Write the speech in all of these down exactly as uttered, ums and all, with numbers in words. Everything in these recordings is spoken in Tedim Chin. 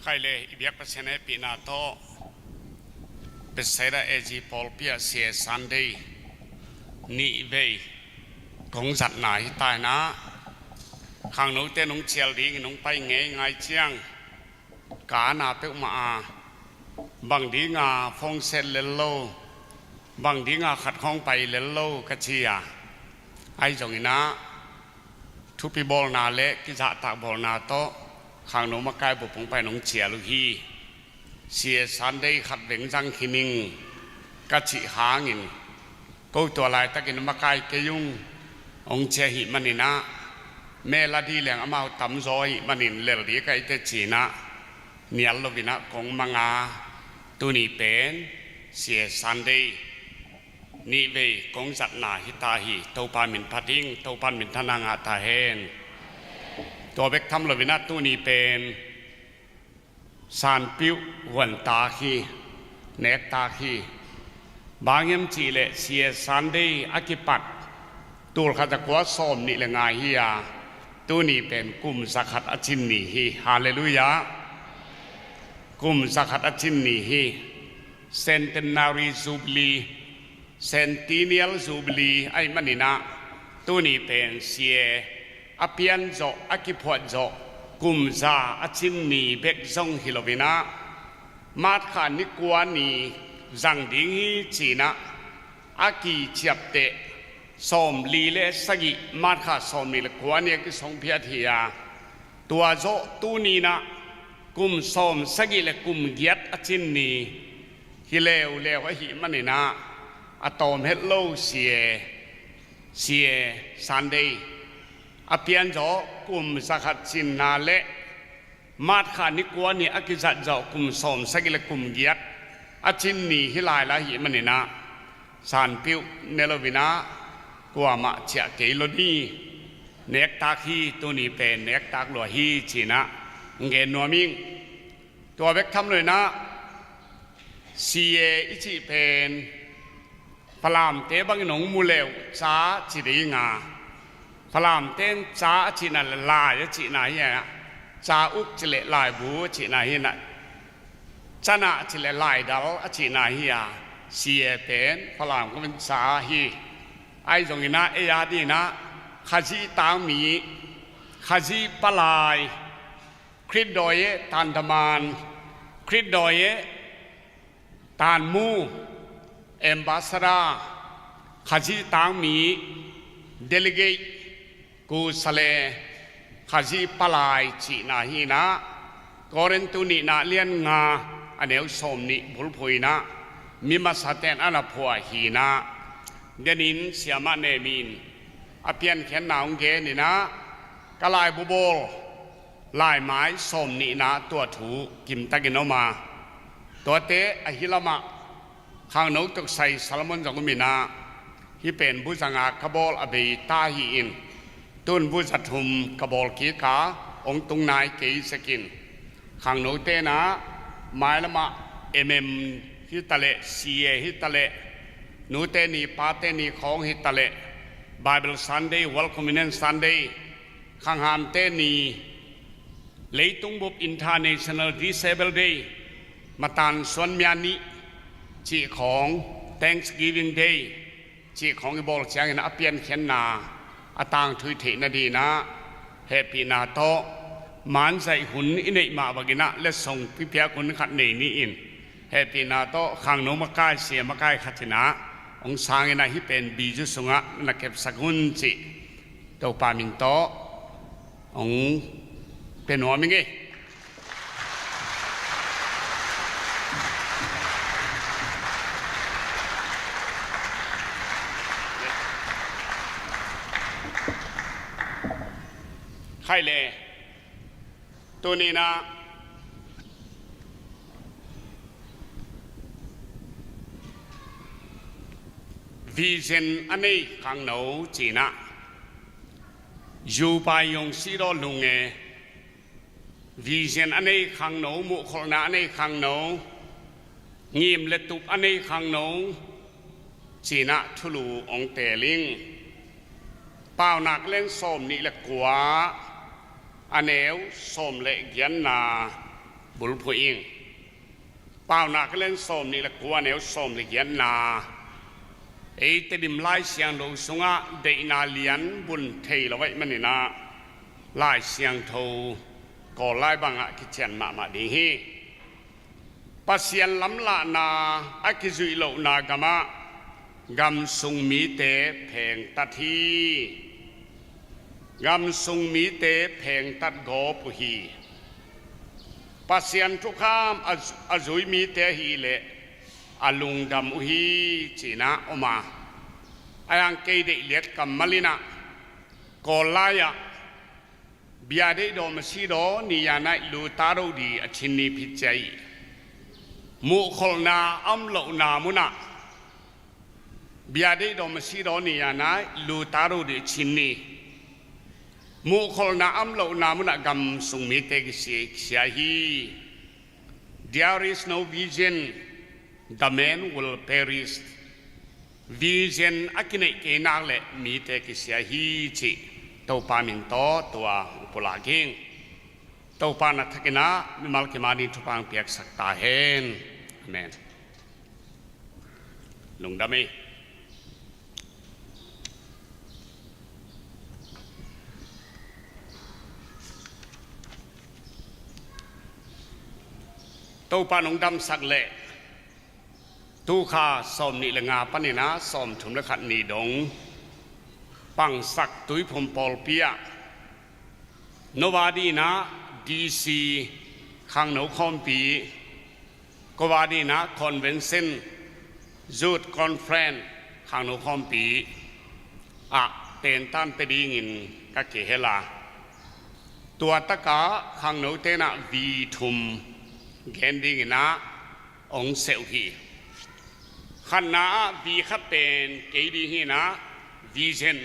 Khaile, i biak Pasian hehpihna tawh Bethsaida A G pawlpi ah C A Sunday nih vei kong zatna hi ta in ah, khangnote nong cial dingin nong pai ngeingai ciang, ka na peuhmah a, bang dinga phone set lel lo, bang dinga khat khawng pai lel lo ka ci a, ahi zongin ah thupi bawlna le kizahtak bawlna tawh khangno makai bup hong pai nong cial uh hi. C A Sunday khat veng zang khin ing ka cih hangin, ko tua laitakin makai kei ung hong ci ahih manin ah, mel a dih leng amau tamzaw ahih manin lel ding ka hi teh ci-in ah, nial loin ah kong mang a, tuni pen C A Sunday nih vei kong zatna hi ta hi. Topa min phat ing, Topa min thang ngah ta hen. Tua bek tham loin ah tuni pen Sanpiuh huantak hi, nektak hi. Bang hiam cih leh C A Sunday a kipat tul khat za kua sawm nih le nga hi a, tuni pen kum za khat a cin ni hi. Halleluiah. Kum za khat a cin ni hi. Centenary Jubilee, Centennial Jubilee ahih manin ah, tuni pen C A a pian zawh, a kiphuat zawh kum za a cin ni bek zong hi loin ah, March kha ni kua ni zang ding hi ci-in ah a kiciapteh sawmli le sagih, March kha sawmnih le kua ni a kisongphiat hi a, tua zawh tuni-in ah kum sawmsagih le kum giat a cin ni hi leuleu ahih manin ah, a tawm het lo C A, C A Sunday a pian zawh kum za khat cinna le March kha ni kua ni a kizat zawh kum sawmsagih le kum giat a cin ni hi lailai ahih manin ah, Sanpiuh ne loin ah kuamah ciah kei lo ni. Nektak hi, tuni pen nektak lua hi ci-in ah hong gen nuam ing. Tua bek tham loin ah, C A i cih pen Falamte bangin hong mu le uh ca ci ding a, Falamte in ca a cihna le lai a cihna hi a, ca uk ci le laibu a cihna hi a, cana ci le laidal a cihna hi a, C A pen Falam khawng in ca hi. Ahi zongin ah ei a dingin ah Khazih tangmi, Khazih palai, Khrih dawi e tandaman, Khrih dawi e tanmu, ambassador, Khazih tangmi, delegate, kusale, Khazih palai cihna hi in ah, Korintu nihna lian nga a neu sawmnih bulphuh in ah, mi masate'n a na phuah hi in ah, denin siamah Nehemiah in a piankhiatna hong gen in ah, ka laibu bawl laimai sawmnihna tua thu kimtakin om a, tuate ahi lamah khangno tuksai Solomon zong om in ah, hih pen bu za nga ka bawl a bei ta hi in, tun bu za thum ka bawl kik a, hong tung nai kei zek in, khangnote'n ah mailamah M M hi ta leh, C A hi ta leh, nute ni pate ni khawng hi ta leh, Bible Sunday, World Communion Sunday, khanghamte ni, leitung bup International Disabled Day, matan suan mia ni cih khawng, Thanksgiving Day cih khawng i bawl ciangin a piankhiatna a tangthu i theih nadingin ah hehpihna tawh manzaih hun i neih mah bangin ah letsong pipiak hun khat nei ni in, hehpihna tawh khangno makai, C A makai khat in ah hong sang in ah hih pen bizu sungah na kepsak un cih Topa min tawh hong pia nuam ing ei. Khaile, tuni-in ah vision a nei khangno ci-in ah, Yu Pai Yong Sidaw Lung e, vision a nei khangno, muhkholhna a nei khangno, ngim le tup a nei khangno ci-in ah thulu hong teel ing. Paunak lian sawmnih le kua, a neu sawm le giatna, bulphuh ing. Paunak a lian sawm nih le kua, neu sawm le giatna. Ei Tedim Lai Siangtho sungah deihna lian bun thei lo ahih manin ah Lai Siangtho Kawl lai bangah kician mahmah ding hi. Pasian lamlahna a kizuih lohna gamah gamsung mite phengtat hi. Gamsung mite phengtat gawp uh hi. Pasian thukham a, a zui mite ahih leh a lungdam uh hi, ci-in ah om a. Ahi hang kei deih liat kammal in ah Kawl lai-ah Bia Day Daw Masi Daw ni a nai Lu Ta Ro Di a Chin Ni phi ciai. Muhkholhna a om lohna munah Bia Day Daw Masi Daw ni a nai Lu Ta Ro Di a Chin Ni. Muhkholhna a om lohna munah gamsung mite kisia, kisia hi. There is no vision, the man will perish. Vision a kineih kei nak leh mite kisia hi, cih Topa min tawh tua pulak ing. Topa na thakin ah mimal kim a ding thupha hong piaksak ta hen. Amen. Lungdam ei. Topa nong damsak leh tukha sawm nih le nga panin ah sawm thum le khat ni dong pangsak Tuiphum pawlpi ah, no va dingin ah D C khangno khawmpi, ko va dingin ah convention, youth conference, khangno khawmpi ah tentan pia dingin ka kihel a, tua takah khangnote in ah vi thum gen dingin ah hong seh uh hi. Khatna ah vi khat pen kei ding hi-in ah vision.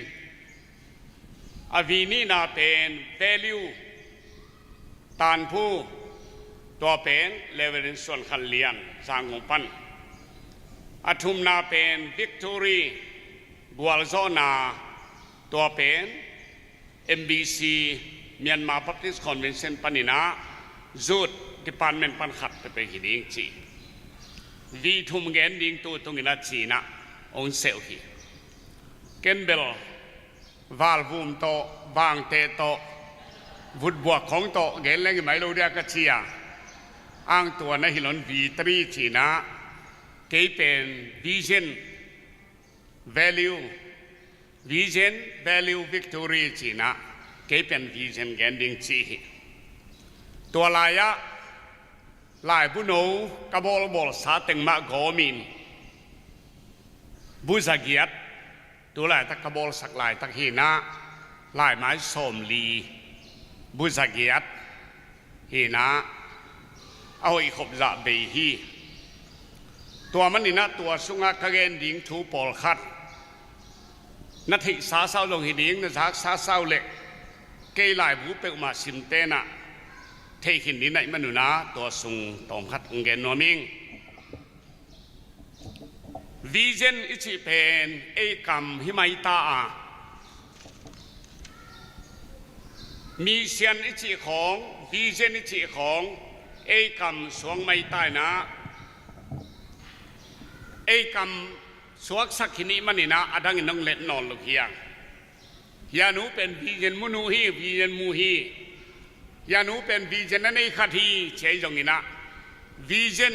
A vi nihna pen value, tanphu, tua pen Reverend Suan Khan Lian, Zangkong pan. A thumna pen victory, gualzawhna, tua pen M B C, Myanmar Baptist Convention panin ah youth department pan khat peuhpeuh hi ding ci. Vi thum gen ding tu tungin ah ci-in ah hong seh uh hi. Ken bel valvum tawh, vangte tawh, vutbuak khawng tawh gen leng hi mai lo dia ka ci a. Ang tua na hi lo-in vi three ci-in ah, kei pen vision, value, vision, value, victory ci-in ah, kei pen vision gen ding ci hi. Tua lai-ah laibu no ka bawlbawlsa teng mah gawmin bu za giat, tu laitak ka bawlsak laitak hi-in ah, laimai sawmli, bu za giat hi-in ah, a hoih khop zah bei hi. Tua manin ah tua sungah ka gen ding thu pawlkhat na theihsa sa uh zong hi ding, na zaksa sa uh leh kei laibu peuhmah simte in ah theih khin ding na hih manun ah tua sung tawmkhat hong gen nuam ing. Vision i cih pen ei kam hi mai ta a, mission i cih khawng, vision i cih khawng ei kam suak mai ta in ah, ei kam suaksak hi nih manin ah a dangin hong let nawn lo hi hang. Hia nu pen vision mu nu hi, vision mu hi. Hia nu pen vision a nei khat hi, ci-a hi zongin ah, vision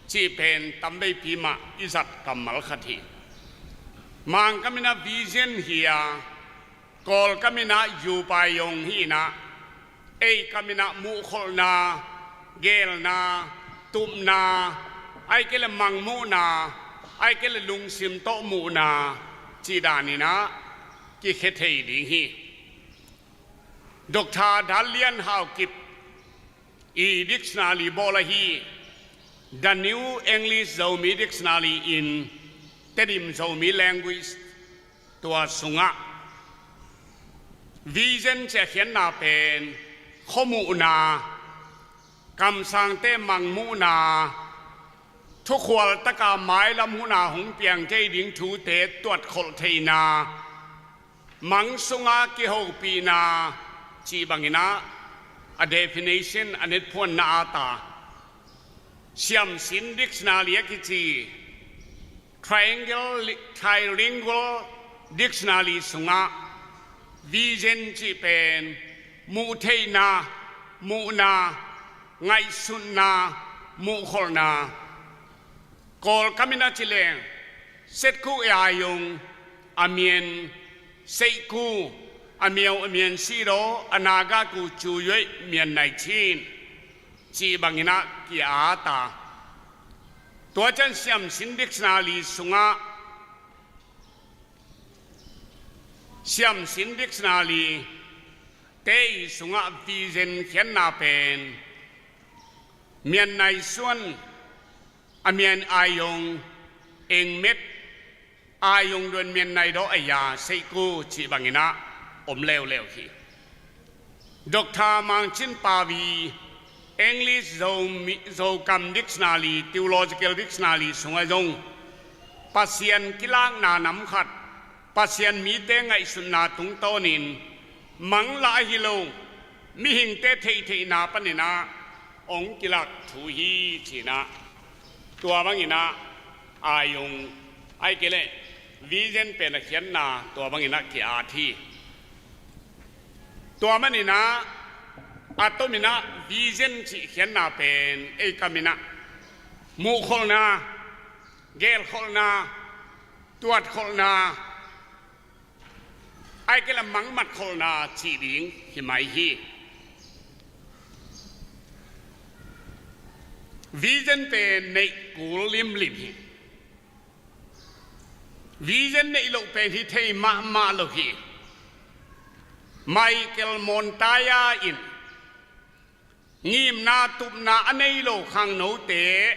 cih pen tamveipi mah i zat kammal khat hi. Mangkam in ah vision hi a, Kawlkam in ah yupaiyong hi-in ah, ei kam in ah muhkholhna, geelna, tupna, ahih kei leh mangmuhna, ahih kei leh lungsim tawh muhna cih danin ah kikhia thei ding hi. Doctor Dal Lian Hau Kip i dictionary bawl ahi, The New English Zomi Dictionary in Tedim Zomi Language, tua sungah vision cih a khiatna pen khuamuhna, kamsangte mangmuhna, thukhual taka mailam hunah hong piang thei ding thute tuatkholh theihna, mang sunga kihopihna cih bangin ah A definition, a netphuanna a ta, Siamsin Dictionary a kici Triangle, Trilingual Dictionary sungah vision cih pen muhtheihna, muhna, ngaihsutna, muhkholhna. Kawlkam in a ci leng, Setku e ayong, a mian Seihku, a miau a mian Sidaw, a Naga ku Cuyuaih mian nai cin cih bangin a ki-at a. Tua ciang Siamsin Dictionary sungah, Siamsin Dictionary te i sungah vision khiatna pen mian nai suan, a mian ayong, engmet, ayong duan mian nai daw a ya Seihku cih bangin a om leuleu hi. Doctor Mang Cin Pavi English Zo, Zokam Dictionary, Theological Dictionary sungah zong Pasian kilakna nam khat, Pasian mite ngaihsutna tungtawnin manglah ahi lo, mihingte theihtheihna panin a hong kilak thu hi ci-in a. Tua bangin a ayong, ahih kei leh vision pen a khiatna tua bangin a ki-at hi. Tua manin a, a tomin a vision cih khiatna pen ei kam in a muhkholhna, gelkholhna, tuatkholhna, ahih kei leh mangmatkholhna cih ding hi mai hi. Vision pen neih kul limlim hi. Vision neih loh pen hi thei mahmah lo hi. Michael Montoya in ngimna tupna a nei lo khangnote,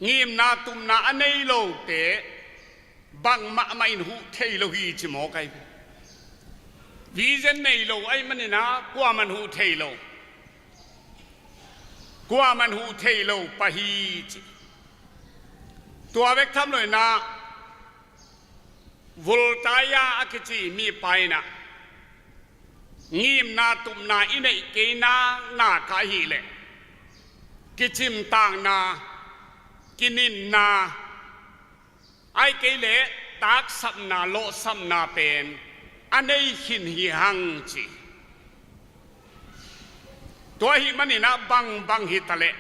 ngimna tupna a nei lote bang mahmah in huh thei lo hi ci mawk ahi. Vision nei lo ahih manin a kuaman huh thei lo, kuaman huh thei lo pah hi ci. Tua bek tham loin a, Voltaire a kici mipa in a, ngimna tupna i neih kei naknak ahih leh kicimtakna, kininna, ahih kei leh taksapna, lawhsapna pen a nei khin hi hang ci. Tua ahih manin a bangbang hi ta leh,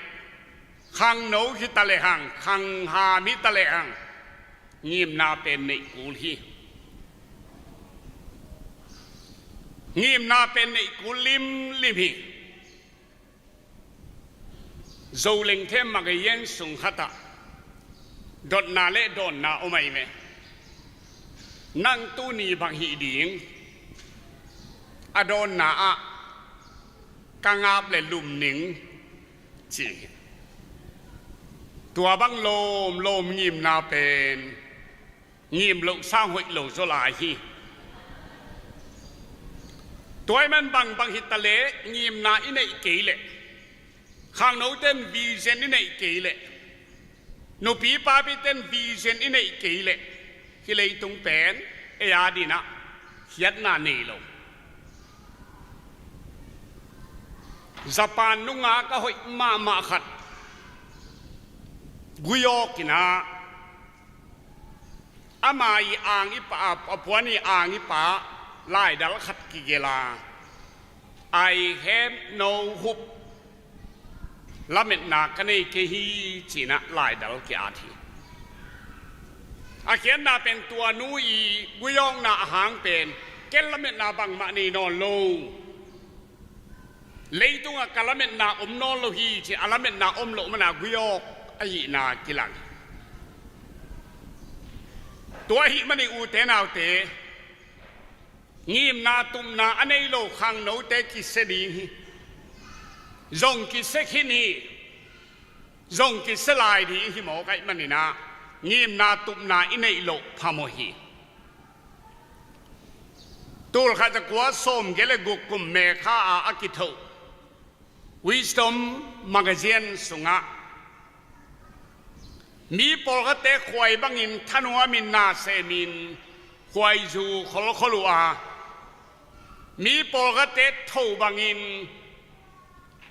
khangno hi ta lehang, khangham hi ta lehang, ngimna pen neih kul hi. Ngimna pen neih kul limlim hi. Zo Lengthem magazine sung khat ah dotna le dawnna om ahi ve. Nang tuni bang hih ding? A dawnna ah, ka ngap le lum ning ci hi. Tua bang lawmlawm ngimna pen ngim loh sang hoih lo zaw lai hi. Tua ahih man bangbang hi ta leh ngimna i neih kei leh, khangnote'n vision i neih kei leh, nupi papite'n vision i neih kei leh, hih leitung pen ei adingin ah khiatna nei lo. Japan nungak a hoih mahmah khat gui awk in ah, ama ii ang i pa, a puan ii ang i pa laidal khat kigelh a, "I have no hope, lametna ka nei kei hi," ci-in ah laidal ki-at hi. A khiatna pen tua nu ii gui awkna a hang pen, "Ken lametna bangmah nei nawn lo, leitungah ka lametna om nawn lo hi," ci-in a lametna om loh man a gui awk ahihna kilang. Tua ahih manin ute naute, ngimna tupna a nei lo khangnote kisia ding hi. Zong kisia khin hi. Zong kisia lai ding hi mawk ahih manin ah, ngimna tupna i neih loh phamawh hi. Tulkhat zakua sawmgiat le guk kum May kha a a kithoh Wisdom magazine sungah, mi pawlkhatte khuai bangin thanuamin, nasemin khuaizu kholkhol uh a, Mi pawlkhatte tho bangin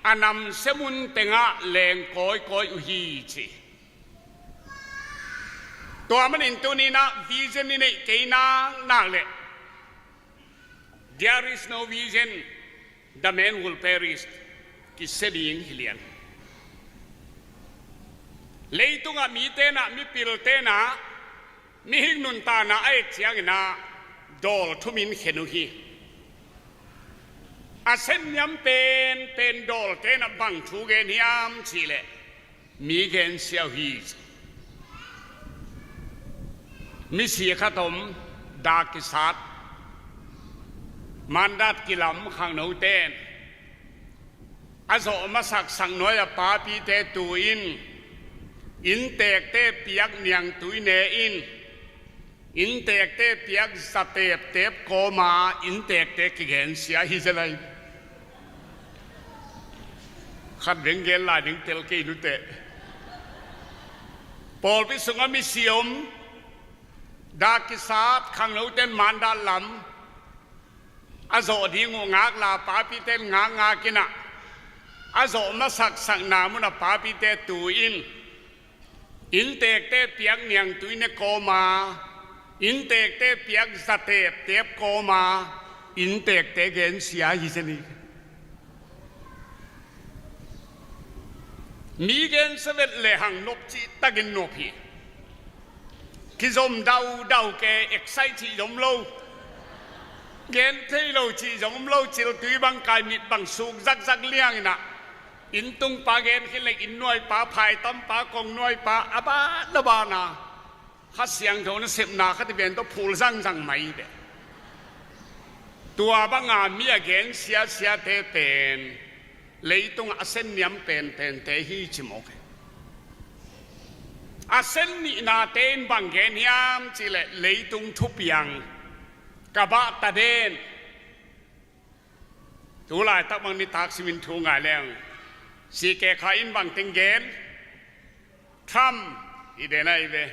a namsia mun tengah leng kawikawi uh hi ci. Tua manin tuni-in ah vision i neih kei naknak leh, "There is no vision, the man will perish," kisia ding hi lian. Leitungah mite in ah, mipilte in ah, mihing nuntakna a et ciangin ah dawl thumin khen uh hi. A senniam penpen dawlte in ah bang thu gen hiam cih leh, mi gensia uh hi ci. Misi khat om, dak kisat, mandat kilam, khangnote in a zawh masak saknuai-a papite tu in, inntekte piak niangtui ne in, inntekte piak za teptep kawm a, inntekte kigensia hi zel lai. Khat beng gen lai ding tel kei nuteh. Pawlpi sungah misi om, dak kisat, khangnote in mandat lam, a zawh ding uh ngakla, papite in ngakngak in ah, a zawh masak sakna munah papite tu in, inntekte piak niangtui ne kawm a, inntekte piak za teptep kawm a, inntekte gensia hi zen hi. Mi gensia vet lehang nop cihtakin nop hi. Kizom daudau ke, excite cih zong om lo, gen thei lo cih zong om lo, ciltui bang kai, mit bang suk zakzak liang in ah, inntumpa gen khin leh, innnuaipa, phaitampa, kongnuaipa, a ban a ban a, Kha Siangtho nasepna khat i ven tawh phul zangzang mai ve. Tua banga mi a gensiasiate pen leitungah a senniam penpente hi ci mawk hi. A sen nihnate in bang gen hiam cih leh, leitung thupiang, ka bah ta den. Tu laitak bang nitak simin thu ngai leng, C K Kha in bang teng gen, Trump hi den ahi ve.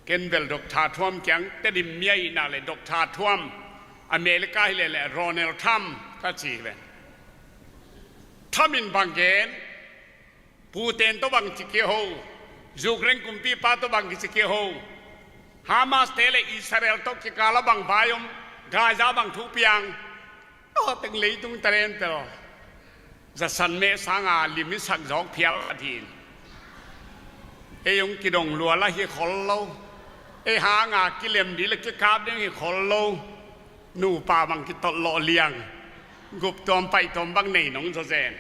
Ken bel Doctor Trump kiang Tedim mi ahihna leh Doctor Trump, America hi leh leh Ronald Trump ka ci hi ve. Trump in bang gen, Putin tawh bang ci kiho, Ukraine kumpipa tawh bang kici kiho, Hamas te leh Israel tawh kikal ah bang vai om, Gaza bang thupiang, aw teng leitung talent tel. Zasan meh sanga lim i sak zawk phial a din. Ei hong kidong lua la hi khol lo. Ei hanga kilem ding leh kikap ding hi khol lo. Nupa bang kitawlh lawh liang, guptuam paihtuam bang nei nong zaw zen.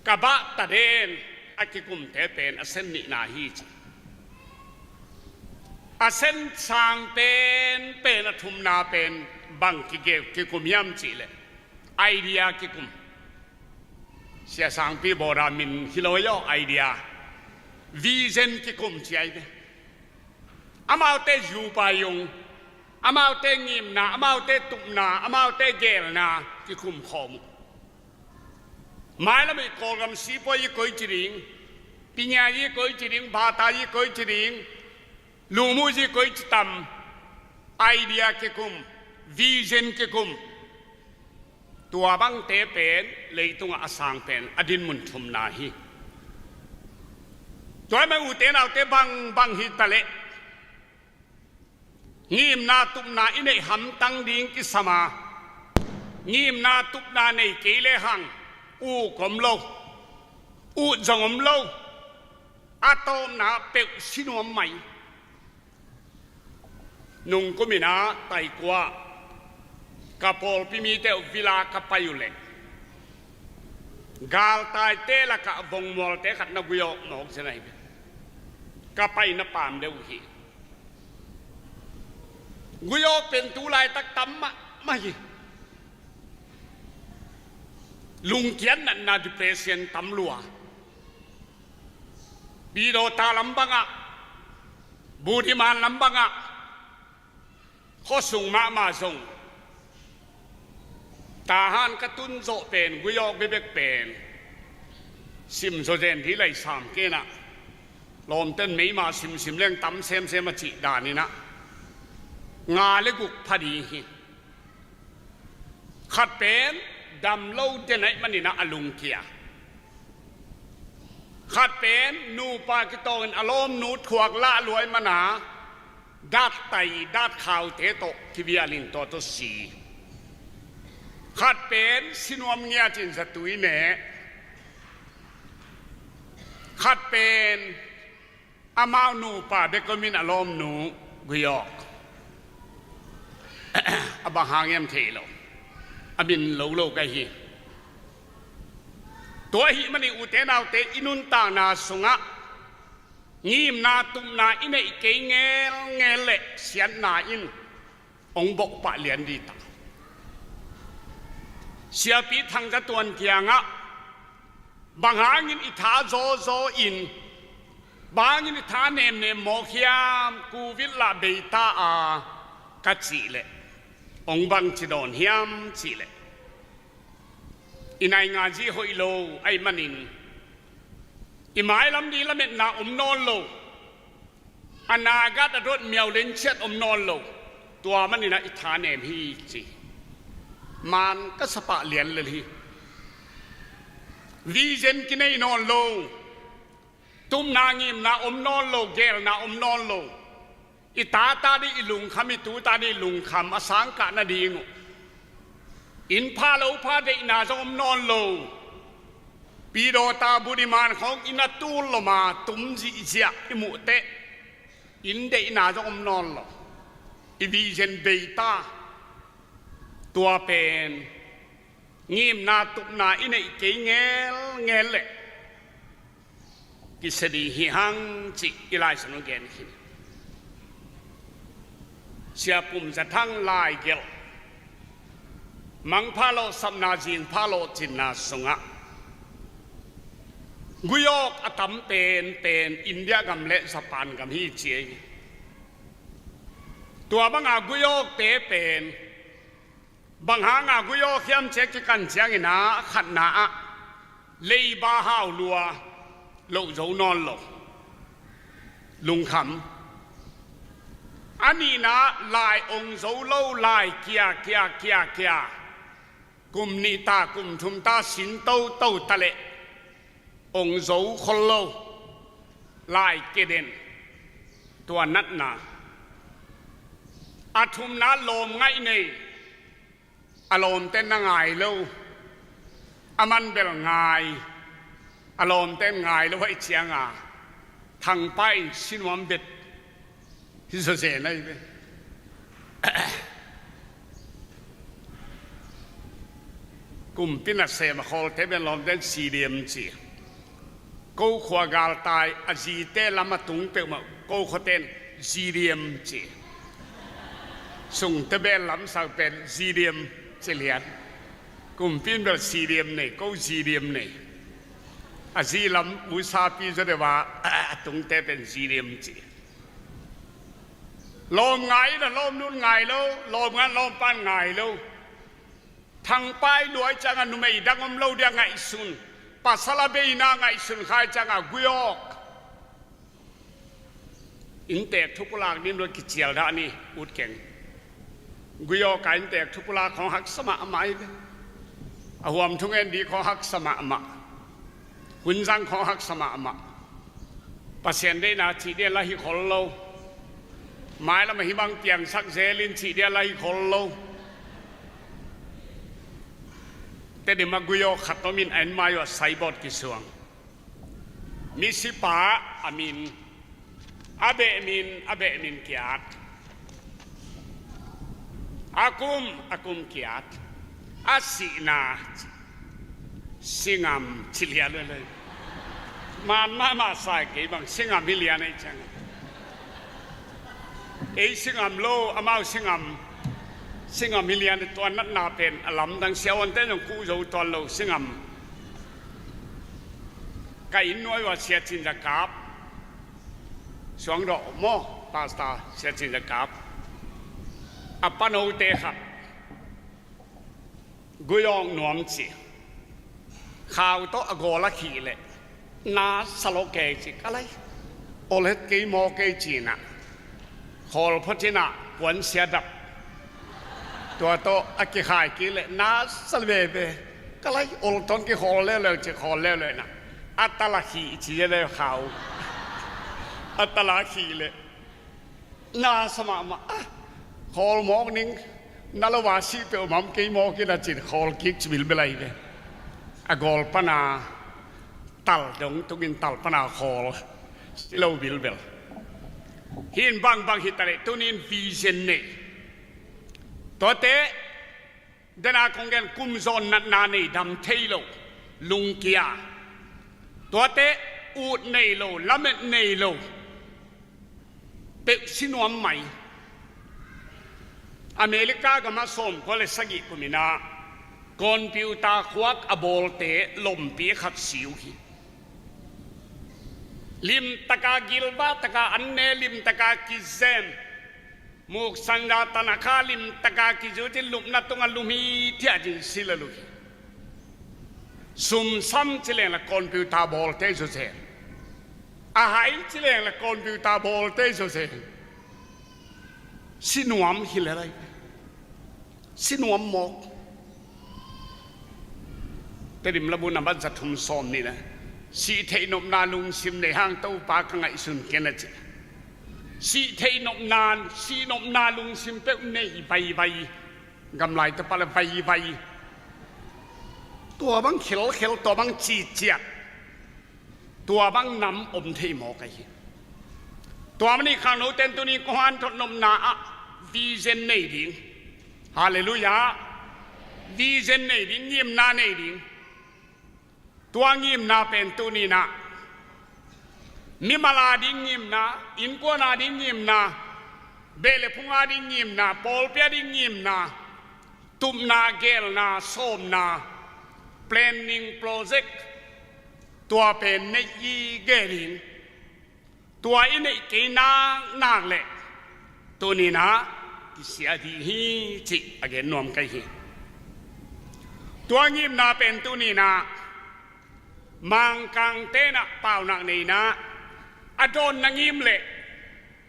Ka bah ta den a kikumte pen a sen nihna hi ci. A sen sang penpen a thumna pen bang kige-, kikum hiam cih leh, idea kikum. Sia Sangpi Bawda min hi lo hi aw, idea. Vision kikum ci ahi ve. Amaute zupa yung, amaute ngimna, amaute tupna, amaute geelna kikum khawm uh. Mailam i Kawlgam sipuai i koici ding, pinya i koici ding, bata i koici ding, lumuzi koici tam, idea kikum, vision kikum. Tua bangte pen leitungah a sang pen a dinmun thumna hi. Tua ahih manin ute naute, bangbang hi taleh, ngimna tupna i neih hamtang ding kisam a, ngimna tupna nei kei lehang uk om lo, ut zong om lo, a tawpna peuh si nuam mai. Nungkum in ah Taikua ka pawlpi mite uh villa ka pai uh leh, galtaite lakah vongmualte khat na gui awk mawk zen ahi ve. Ka paina pam deuh uh hi. Gui awk pen tu laitak tam mahmah hi. Lungkiat natna, depression tam lua. Pidawta lam bangah, Budiman lam bangah, khuasung mahmah zong, Tahan ka tun zawh pen gui awk bekbek pen sim zaw zen ding lai sam kei in ah, lawmten meima simsim leng tam semsem a cih dan in ah, nga le guk pha ding hi. Khat pen dam lo den ahih manin ah a lungkia. Khat pen nupa kitawngin a lawmnu thuak lah luai mana dat tai dat khaute tawh kivialin tua tawh si. Khat pen sinuam ngiatin zatui ne. Khat pen amau nupa bek omin a lawmnu gui awk. A bang hang hiam thei lo. A min lo lo ka hi. Tua ahih manin ute naute i nuntakna sungah ngimna tupna i neih kei ngelngel leh siatna in hong bawh pah lian dih ta. Siapi Thang Za Tuan kiangah bang hangin i tha zawzaw in, bang hangin i tha nemnem mawk hiam, covid lah bei ta a ka cih leh hong bangci dawn hiam cih leh i naingan zi hoih lo ahih manin i mailam ding lametna om nawn lo. A nagat a dot miau lenciat om nawn lo. Tua manin ah i tha nem hi ci. Man ka sapah lian lel hi. Vision kinei nawn lo. Tupna ngimna om nawn lo, gelna om nawn lo. I ta ta ding i lungkham, i tu ta ding i lungkham a sangkah nading uh. Inn pha lo pha deihna zong om nawn lo. Pidawta budiman khawng inn a tul loma tum zihziah i muh teh inn deihna zong om nawn lo. I vision bei ta. Tua pen ngimna tupna i neih kei ngelngel leh kisia ding hi hang cih i Lai Siangtho gen khin. Sia Pum Za Thang laigelh Mangpha lawhsapna, zingpha lawhcinna sungah gui awk a tam penpen India gam le Japan gam hi ci ei. Tua banga gui awkte pen bang hanga gui awk hiam ci a kikan ciangin ah khatna ah leiba hau lua, loh zo nawn lo, lungkham. A nihna lai ong zo lo, lai kia kia kia kia, kum nih ta kum thum ta sin toto ta leh ong zo khol lo, lai keden, tua natna. A thumna lawm ngaih nei. A lawmte na ngai lo, a man bel ngai. A lawmte ngai lo ahih cianga Thangpa in sinuam bet hi zawzen ahi ve. Kumpi nasem a khawlte ben lawmte in sidiam ci. Ko khua galtai a zite lam a tung peuhmah ko khuaten zidiam ci. Sungte bel lamsau pen zidiam ci lian. Kumpi in bel sidiam nei, ko zidiam nei. A zi lam musapi zaw deuh a a tungte pen zidiam ci. Lawm ngai in a lawmnu in ngai lo, lawm ngai in lawmpa in ngai lo. Thangpa i luai cianga numei dang om lo dia ngaihsun. Pasal a beina ngaihsun khai cianga gui awk. Inntek thupulak nin lo kicial dah ni, ut keng. Gui awk a inntek thupulak khawng haksa mahmah hi ve. A huam thungen ding khawng haksa mahmah. Hunzang khawng haksa mahmah. Pasian deihna cih dia la hi khol lo. Mailam a hih bang piangsak zelin cih dia la hi khol lo. Tedim a gui awk khat om in a inn mai uh a saibawt kisuang. Misipa a min, a beh min, a beh min kiat. A kum, a kum kiat. A sihna, singam ci lian lele. Man mahmah sa kei bang singam hi lian ei ciang. Ei singam lo, amau singam. Singam hi lian, tua natna pen a lamdang, siavuante zong kuh zo tuan lo singam. Ka inn nuai uh a Sia Cin Za Kap, Suangdawh maw, Pastor Sia Cin Za Kap, a panote khat gui awk nuam ci. Khau tawh a gawl a khih leh na sa lo kei ci ka lai. Awl het kei maw kei ci-in ah khawl phot in ah puansia dap. Tua tawh a kikhai kik leh na sa veve. Ka lai olton kikhawl leuleu ci, khawl leuleu na. A tala khih ci leuleu khau. A tala khih leh na sa mahmah. Ah, khawl mawk ning. Na lo a sih peuhmah om kei mawk in a cin khawl kik ci bilbel ahi ve. A gawl pana tal dong tungin tal pana khawl. Si lo bilbel. Hih in bangbang hi ta leh tuni in vision nei. Tuate, dena kong gen, kum zawn natna nei, dam thei lo, lungkia. Tuate, ut nei lo, lamet nei lo. Peuh si nuam mai. America gamah sawmkua le sagih kum in ah computer khuak a bawlte lompi khat si uh hi. Limtaka gilva taka an ne, limtaka kizem. Muksan za tanakha limtaka kizutin lupna tungah lum hi thiah cin si lel uh hi. Sumsam ci leng la computer bawlte zawzen. A hai ci leng la computer bawlte zawzen. Si nuam hi lel ai. Si nuam mawk. Tedim labu nambat za thum sawm nih na. Sih theih nopna lungsim nei hang Topa ka ngaihsun ken a ci. Sih theih nopna, sih nopna lungsim peuh nei vaivai. Gamlai te pale vaivai. Tua bang khelkhel, tua bang citciat. Tua bang nam om thei mawk ahi hi. Tua manin khangnote in tuni kong hanthot nopna ah vision nei ding. Halleluiah. Vision nei ding, ngimna nei ding. Tua ngimna pen tuni in ah mimal a ding ngimna, innkuan a ding ngimna, beh le phung a ding ngimna, pawlpi a ding ngimna, tupna, geelna, sawmna, planning, project, tua pen neih i gen in. Tua i neih kei naknak leh tuni in ah kisia ding hi cih a gen nuam ka hi hi. Tua ngimna pen tuni in ah Mangkangte in ah paunak nei in ah a dawn na ngim leh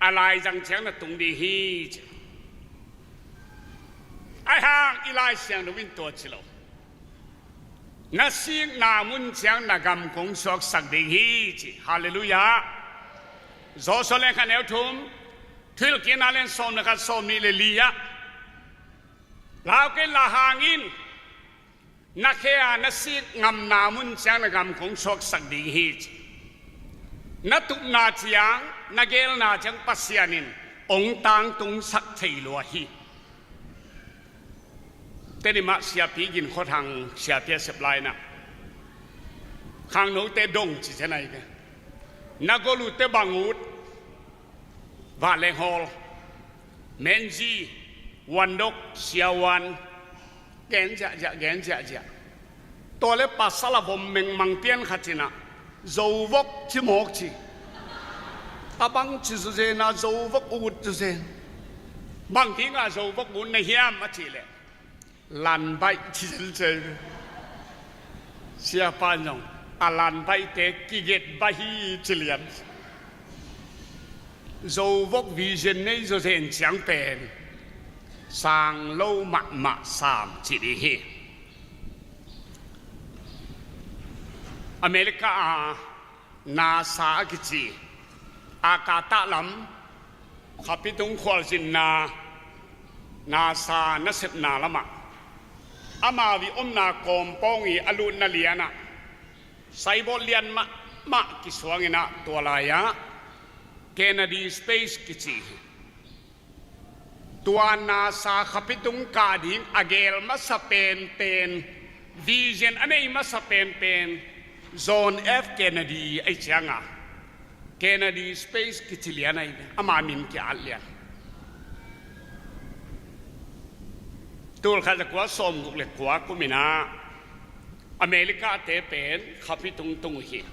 a laizang ciang na tung ding hi ci. Ahi hang i Lai Siangtho in tua ci lo. Na sikna mun ciang na gam kong suaksak ding hi ci. Halleluiah. Joshua lian khat neu thum, Thuhilhkikna lian sawm le khat, sawm nih le li ah, lau kei la hang in, na khe a na sik ngamna mun ciang na gam kong suaksak ding hi ci. Na tupna ciang, na geelna ciang Pasian in ong tangtungsak thei lua hi. Tedim ah siapi Gin Khua Thang siapi a sep lai in ah khangnote dong ci cian ahi ve. Na gol utte bang ut? Vanleng Hall, Menzi, Wandok, Siawan, gen ziahziah, gen ziahziah. Tua le pasal a vom mengmang pian khat in ah Zovok ci mawk ci. A bang ci zawzen a Zovok ut zawzen. Bang ding a Zovok ut na hiam a cih leh Lanbaih ci zel cei. Siapa in zong a Lanbaihte kiget baih hi ci lian. Zovok vision nei zawzen ciang pen sang lo mahmah sam ci ding hi. America a NASA a kici a ka tah lam khapi tung khualzinna NASA nasepna lamah ama vih omna kawmpawng i a lutna lianah saibawt lian mahmah kisuang in ah tua lai-ah Kennedy Space kici hi. Tua NASA khapi tung kah ding a geel masa penpen, vision a nei masa penpen John F Kennedy ahi cianga Kennedy Space kici lian ahi, ama min kia-at lian. Tul khat za kua sawmguk le kua kum in ah America te pen khapi tung tung uh hi.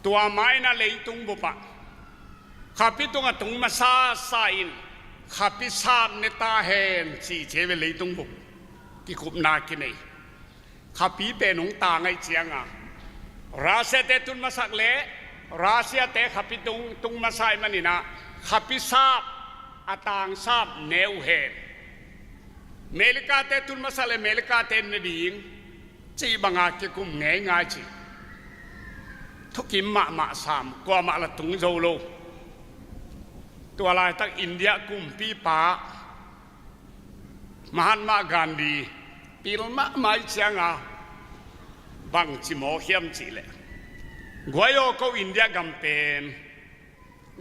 Tua ma in ah leitung bup ah khapi tung a tung masa sa in khapi sap ne ta hen ci ci ve, leitung bup kikupna kinei. Khapi pen hong tang ahi cianga Russia te tun masak le Russia te khapi tung tung masa ahih manin ah khapi sap a tang sap ne uh hen. America te tun masa le America te ne ding cih banga kikum ngeingai ci. Thukim mahmah sam, kuamah la tung zo lo. Tua laitak India kumpipa Mahatma Gandhi pil mahmah ih cianga bangci mawk hiam cihleh, guai aw, ko India gam pen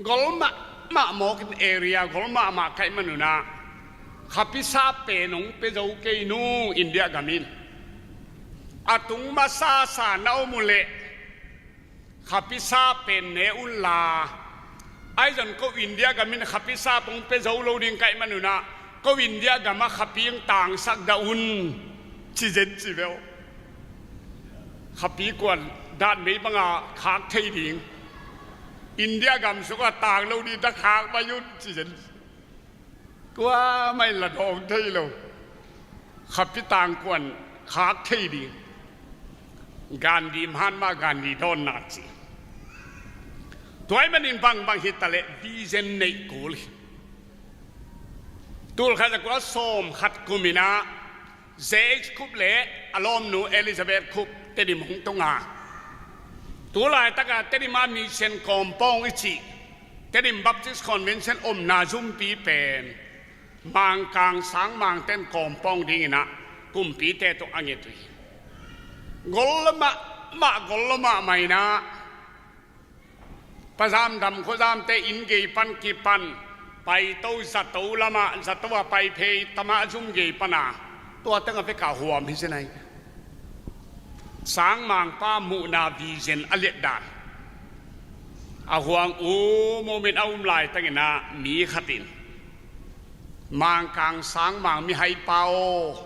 gol mahmah mawkin area gol mahmah kaih manunah khapisa pen hong pia zo kei nu India gam in. A tung masasa na om uhleh khapisa pen ne unla, aizon ko India gam in khapisa pong pia zo lo ding kaih manunah ko India gam a khapi hong tangsak dah un, ci zen ci veu. Khapi kuan dan mei banga khak thei ding, India gam sungah tang lo ding dah khak mai un, ci zen. Kuamah in la dawng thei lo. Khapi tangkuan khak thei ding. Gandhi, Mahatma Gandhi dawnna ci. Tuai manin bangbang hitaleh vision neih kul hi. Tulkhat zakua sawm khat kuminah J H Khup le a lawmnu Elizabeth Khup Tedim hong tunga, tulaitaka Tedim a mission kawmpawng i cih Tedim Baptist Convention omna zumpi pen Mangkang Sangmang ten kawmpawng dinginah kumpite tawh a nget uh hi. Gol lo mahmah, gol lo mahmah inah Pazam dam khuazamte inn gei pan kipan paito zato lamah, zato a paiphei tamah zum gei pana tua tengah vekah huam hi zenai. Sangmangpa muhna vision a liatdan a huang um umin a um laitakinah mi khatin Mangkang Sangmang mihaipa aw,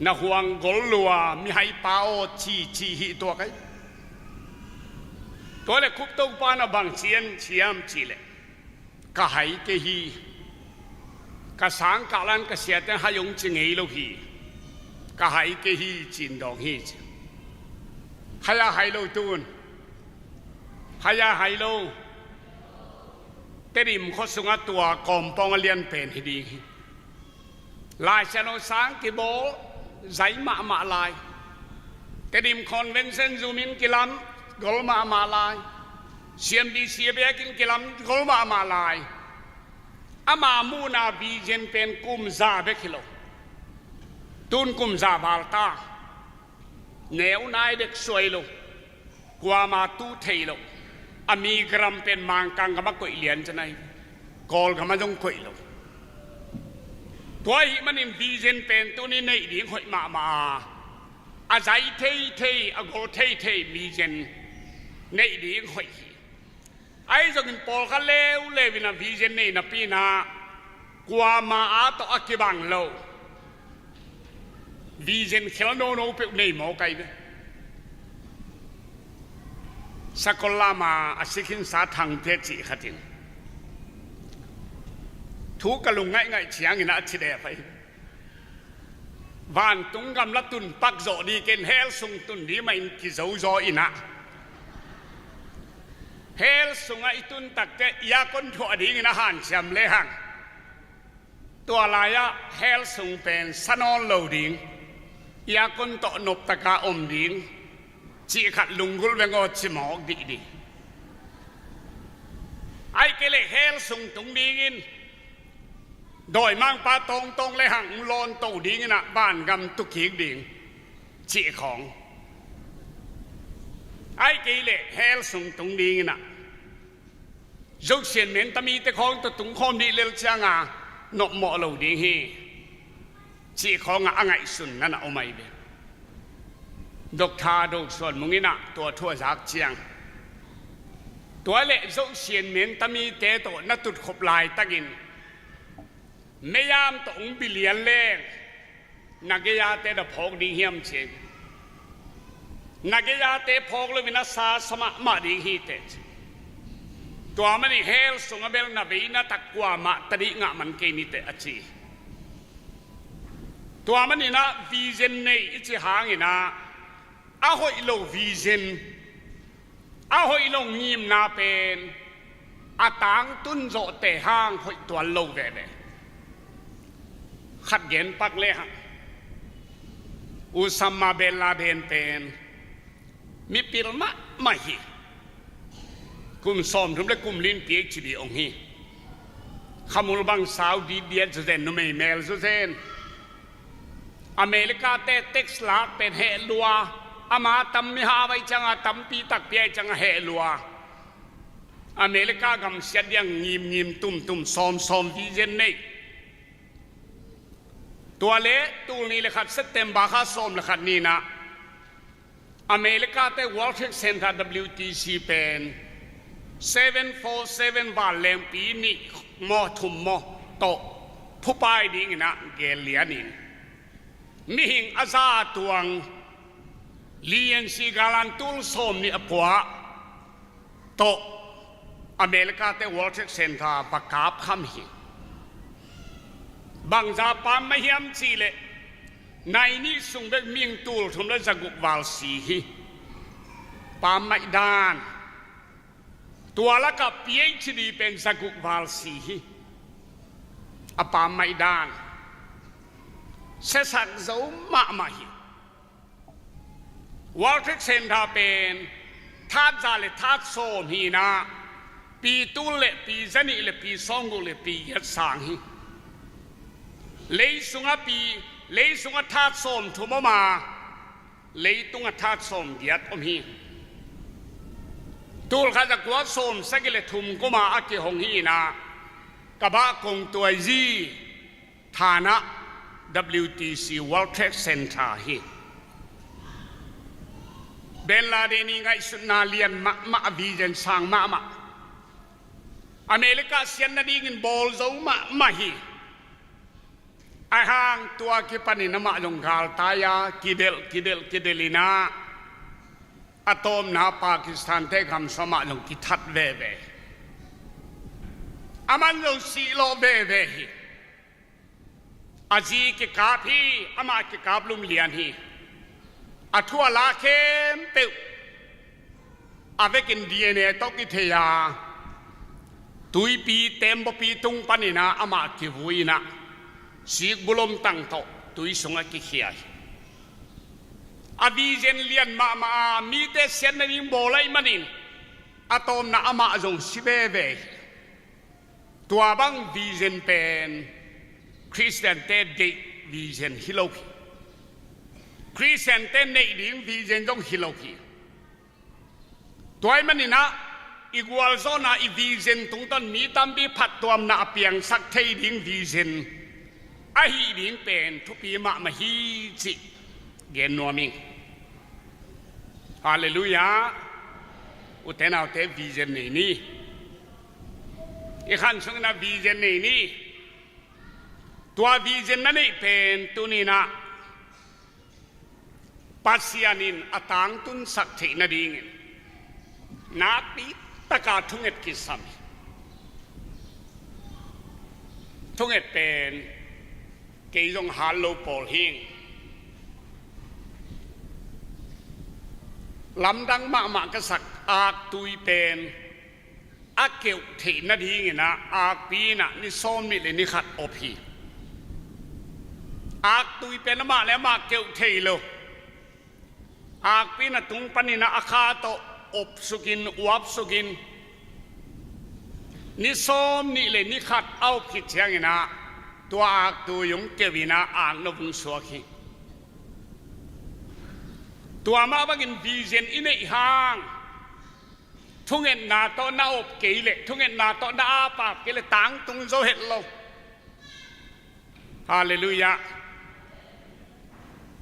na huang gol lua mihaipa aw, ci ci hih tuak ai. Tua le Khup Topa na bang cian ciam cihleh, ka hai kei hi. Ka sangkah lan ka siate hai hong ci ngei lo hi. Ka hai kei hi, cin dawng hi ci. Hai a hai lo tun, hai a hai lo. Tedim khua sungah tua kawmpawng a lian pen hi ding hi. Laisiangtho sang kibawl zai mahmah lai. Tedim Convention zumin kilam gol mahmah lai. C M D C a bekin kilam gol mahmah lai. Ama muhna vision pen kum za bek hi lo. Tun kum za val ta. Neu nai dek suai lo. Kuama tu thei lo. A mi garam pen Mangkang gama koih lian canai. Kawl gama zong koih lo. Tua hih manin vision pen tuni neih ding hoih mahmah a, a zai theithei, a gol theithei vision neih ding hoih hi. Ahi zongin pawlkhat leuleu in a vision nei napi inah kuama a tawh a kibang lo vision khel nono peuh nei maw kai ve. Sakol lama a sikhinsa Thangte cih khatin thu ka lung ngaihngaih ciangin a ci deh pai. Vantung gam la tun pak zawh dingin hell sung tun ding mahin kizozaw inah, hell sungah i tun takte aircon thuah dingin a hanciam lehang, tua lai-ah hell sung pen sa nawn lo ding, aircon tawh noptaka om ding cih khat lunggulh veng aw, ci mawk dih ding. Ahih kei leh hell sung tung dingin dawimangpa tawngtawng lehang hong lawnto dinginah vangam tukik ding cih khawng. Ahih kei leh hell sung tung dinginah Zosian menta mite khawng tawh tungkhawm dih lel cianga nopmawh lo ding hi cih khawngah a ngaihsun nan a om ahi ve. Doctor Do Suan Mung inah tua thu a zak ciang, tua leh Zosian menta mite tawh na tutkhop laitakin meyam tawh hong bilian leng na gei-ate na phawk ding hiam ci. Na gei-ate phawk loin a sa sa mahmah ding hi teh ci. Tua manin hell sungah bel na veina tak kuamah tadih ngah man kei ni teh a ci. Tua maninah vision nei i ci hanginah a hoih lo vision, a hoih lo ngimna pen a tangtun zawhte hang hoih tuan lo veve. Khat gen pak le hang, Usama bin Laden pen mipil mahmah hi. Kum sawmthum le kum li in PhD ong hi. Khamul bang sau ditdiat zawzen, numei mel zawzen. America te tax lak pen heh lua. Ama tam mi hau ahih ciangin, tampi takpi ahih ciangin heh lua. America gam siat ding ngimngim tumtum sawmsawm vision nei. Tua le tul nih le khat September kha sawm le khat ni-in ah America te World Trade Center, WTC pen seven four seven vanlengpi nih maw thum maw tawh phupai dingin ah gel lianin, mihing a za tuang liansi galan tul sawm nih a pua tawh America te World Trade Center va kap kham hi. Bangza pammaih hiam cih leh nai nih sung bek mihing tul thum le za guk val si hi. Pammaih dan. Tua lakah PhD pen za guk val si hi. A pammaih dan. Siasak zo mahmah hi. World Trade Center pen that za le that sawm hi-in ah, pi tul le pi za nih le pi sawm guk le pi giat sang hi. Lei sungah pi, lei sungah that sawm thum om a, leitung ah that sawm giat om hi. Tul khat za kua sawm sagih le thum kum a a kihong hi-in ah, ka bah kong tuaizi thanah WTC World Trade Center hi. Bin Laden i ngaihsutna lian mahmah, a vision sang mahmah. America siat nadingin bawl zo mahmah hi. Ahih hang tua kipanin amah zong galtai a, kidelh kidelh kidelh in ah, a tawpna Pakistan te gam sung amah zong kithat veve. Aman zong sihlawh veve hi. A zi kikap hi, amah kikap lum lian hi. A thu a la khempeuh a vekin DNA tawh kithei a, tuipi, tembaw pi tung panin ah amah kivui in ah, sikbulom tang tawh tui sungah kikhia hi. A vision lian mahmah a, mite siat nading bawl ahih manin, a tawpna amah zong si veve hi. Tua bang vision pen Khristian te deih vision hi lo hi. Khristian te neih ding vision zong hi lo hi. Tua ahih manin ah, i gualzawhna, i vision tungtawn mi tampi phattuamna a piangsak thei ding vision ahih ding pen thupi mahmah hi cih gen nuam ing. Halleluiah. Ute naute, vision nei ni. I khan sungin ah vision nei ni. Tua vision na neih pen tuni-in ah Pasian in a tangtunsak theih nadingin nakpi taka thunget kisam hi. Thunget pen kei zong hat lo pawl hing. Lamdang mahmah ka sak aktui pen a keuh theih nadingin ah akpi in ah ni sawm nih le ni khat op hi. Aktui pen amah le amah keuh thei lo. Akpi in a tung panin ah a kha tawh op sukin, uap sukin, ni sawm nih le ni khat a op khit ciangin ah tua aktui hong keuh in ah ak nop hong suak hi. Tua mah bangin vision i neih hang, thungetna tawh na op kei leh, thungetna tawh na apap kei leh tangtung zo het lo. Halleluiah.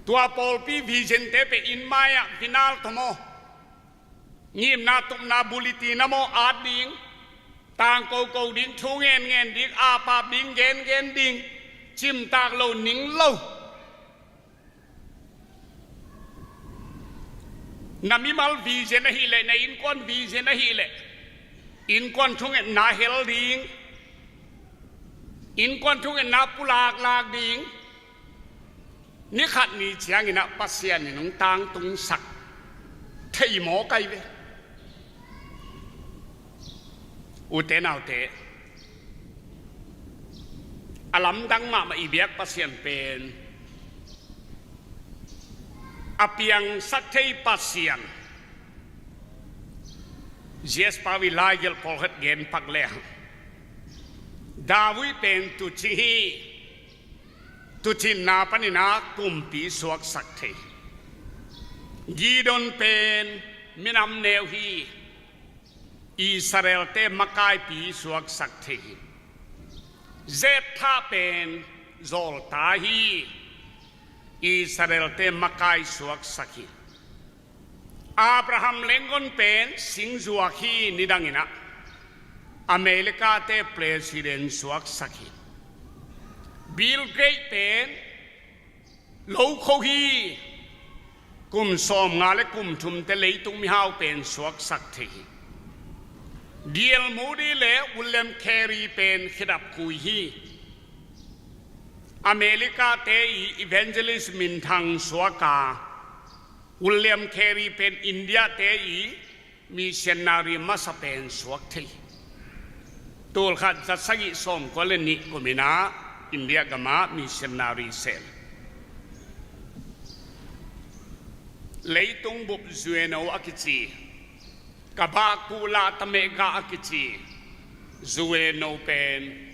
Tua pawlpi vision te pen inn mai-ah vinal tawh maw, ngimna tupna bulletin ah maw at ding, tangkoko ding, thu ngenngen ding, apap ding, gengen ding, cimtak lo, ning lo. Na mimal vision ahih leh, na innkuan vision ahih leh, innkuan thungetna hel ding, innkuan thungetna pulaklak ding, ni khat ni ciangin ah Pasian in hong tangtungsak thei mawk ahi ve. Ute naute, A lamdang mahmah i biak Pasian pen a piangsak thei Pasian. G S Pau i laigelh pawlkhat gen pak leh, David pen tuucing hi, tuucinna panin a kumpi suaksak thei. Gideon pen minam neu hi, Israelte makaipi suaksak thei hi. Jephthah pen zawlta hi, Israelte makai suaksak hi. Abraham Lincoln pen singzuak hi, nidangin a Americate president suaksak hi. Bill Gates pen lokho hi, kum sawmnga le kum thumte leitung mihau pen suaksak thei hi. D L Moody le William Carey pen khedap khui hi. Americate i evangelist minthang suak a, William Carey pen Indiate i missionary masa pen suak thei. Tulkhat za sagih sawmkua le nih kumin a India gam a missionary sel. Leitung bup zueno a kici, ka bakkuh lah ta meh gah a kici zueno pen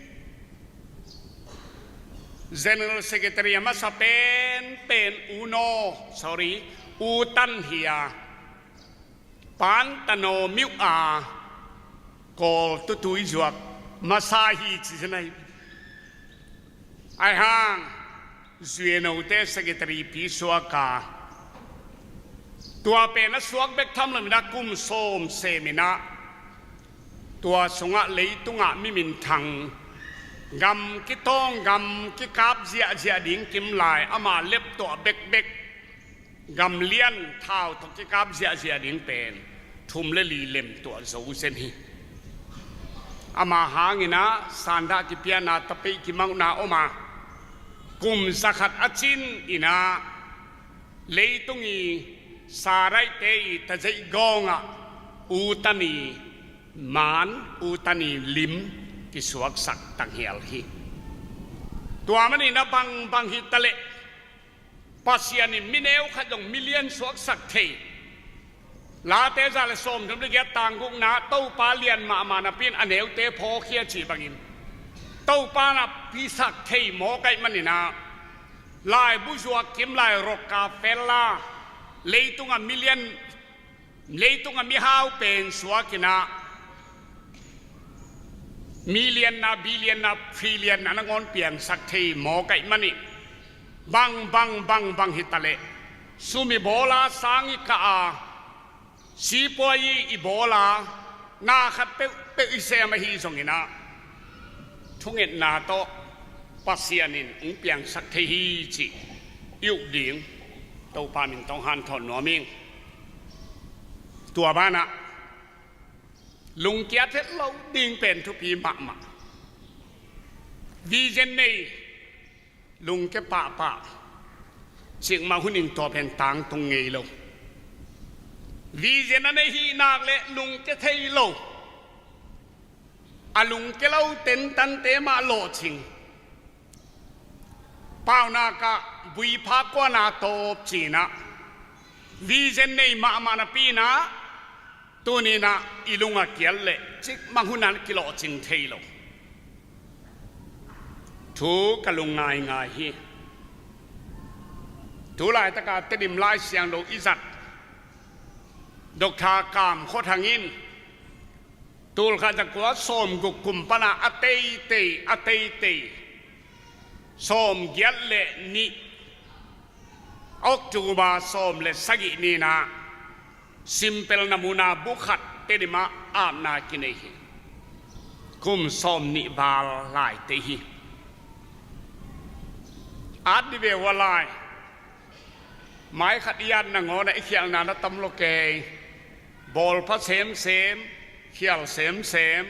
General Secretary a masa pen pen U Naw, sorry, U Tan hi a, Pantano miuh a Kawl tutui zuak masa hi ci zen ahi. Ahi hang zuenote secretary pi suak a, tua pen a suak bek tham loin a kum sawm semin a, tua sungah leitungah mi minthang, gam kitawng gam kikap ziahziah ding kimlai ama leptuah bekbek, gam lian thau tawh kikap ziahziah ding pen thum le li lemtuah zo zen hi. Ama hangin a sandah kipiana tapeih kimauhna om a, kum zakhat a cin in a leitung i Saraihte i tazeih gawngah U Tan i maan, U Tan i lim kisuaksak tanghial hi. Tua manin a bangbang hi taleh Pasian in mi neu khat zong million suaksak thei. Late za le sawmthum le giat tang gukna Topa lian mahmah napi in a neute phawkhia cih bangin Topa na pisak thei mawk ahih manin a, laibu zuak kimlai Rockefeller, leitung a million, leitung a mihau pen suak in a, million na, billion na, trillion na nangawn piangsak thei mawk ahih manin, bangbang bangbang hi taleh sum i bawl a, sang i kah a, sipuai i bawl a, na khat peuhpeuh i sem ahi zongin a, thungetna tawh Pasian in hong piangsak thei hi cih i up ding Topa min tawh hanthawn nuam ing. Tua banah lungkiat het lo ding pen thupi mahmah. Vision nei, lungke pahpah, cikmah hunin tua pen tangtung ngei lo. Vision a nei hih nak leh lungke thei lo. A lungke lo tentante mah lawhcing. Paunak ah buipha kuana tawp cinah vision nei mahmah napi inah tuninah i lung a kiat leh cikmah hunah kilawhcing thei lo. Thu ka lung ngaingai hi. Tu laitaka Tedim Lai Siangtho i zat Doctor Kam Khua Thang in tulkhat zakua sawmguk kum pana a teitei a teitei sawmgiat le nih October sawm le sagih ninah Simpel na muna bukhat Tedim ah apna kinei hi. Kum sawm nih val laite hi. At di ve ua lai. Mai khat i at nangawnah i khialhna na tam lo kei. Bawlpha semsem, khial semsem.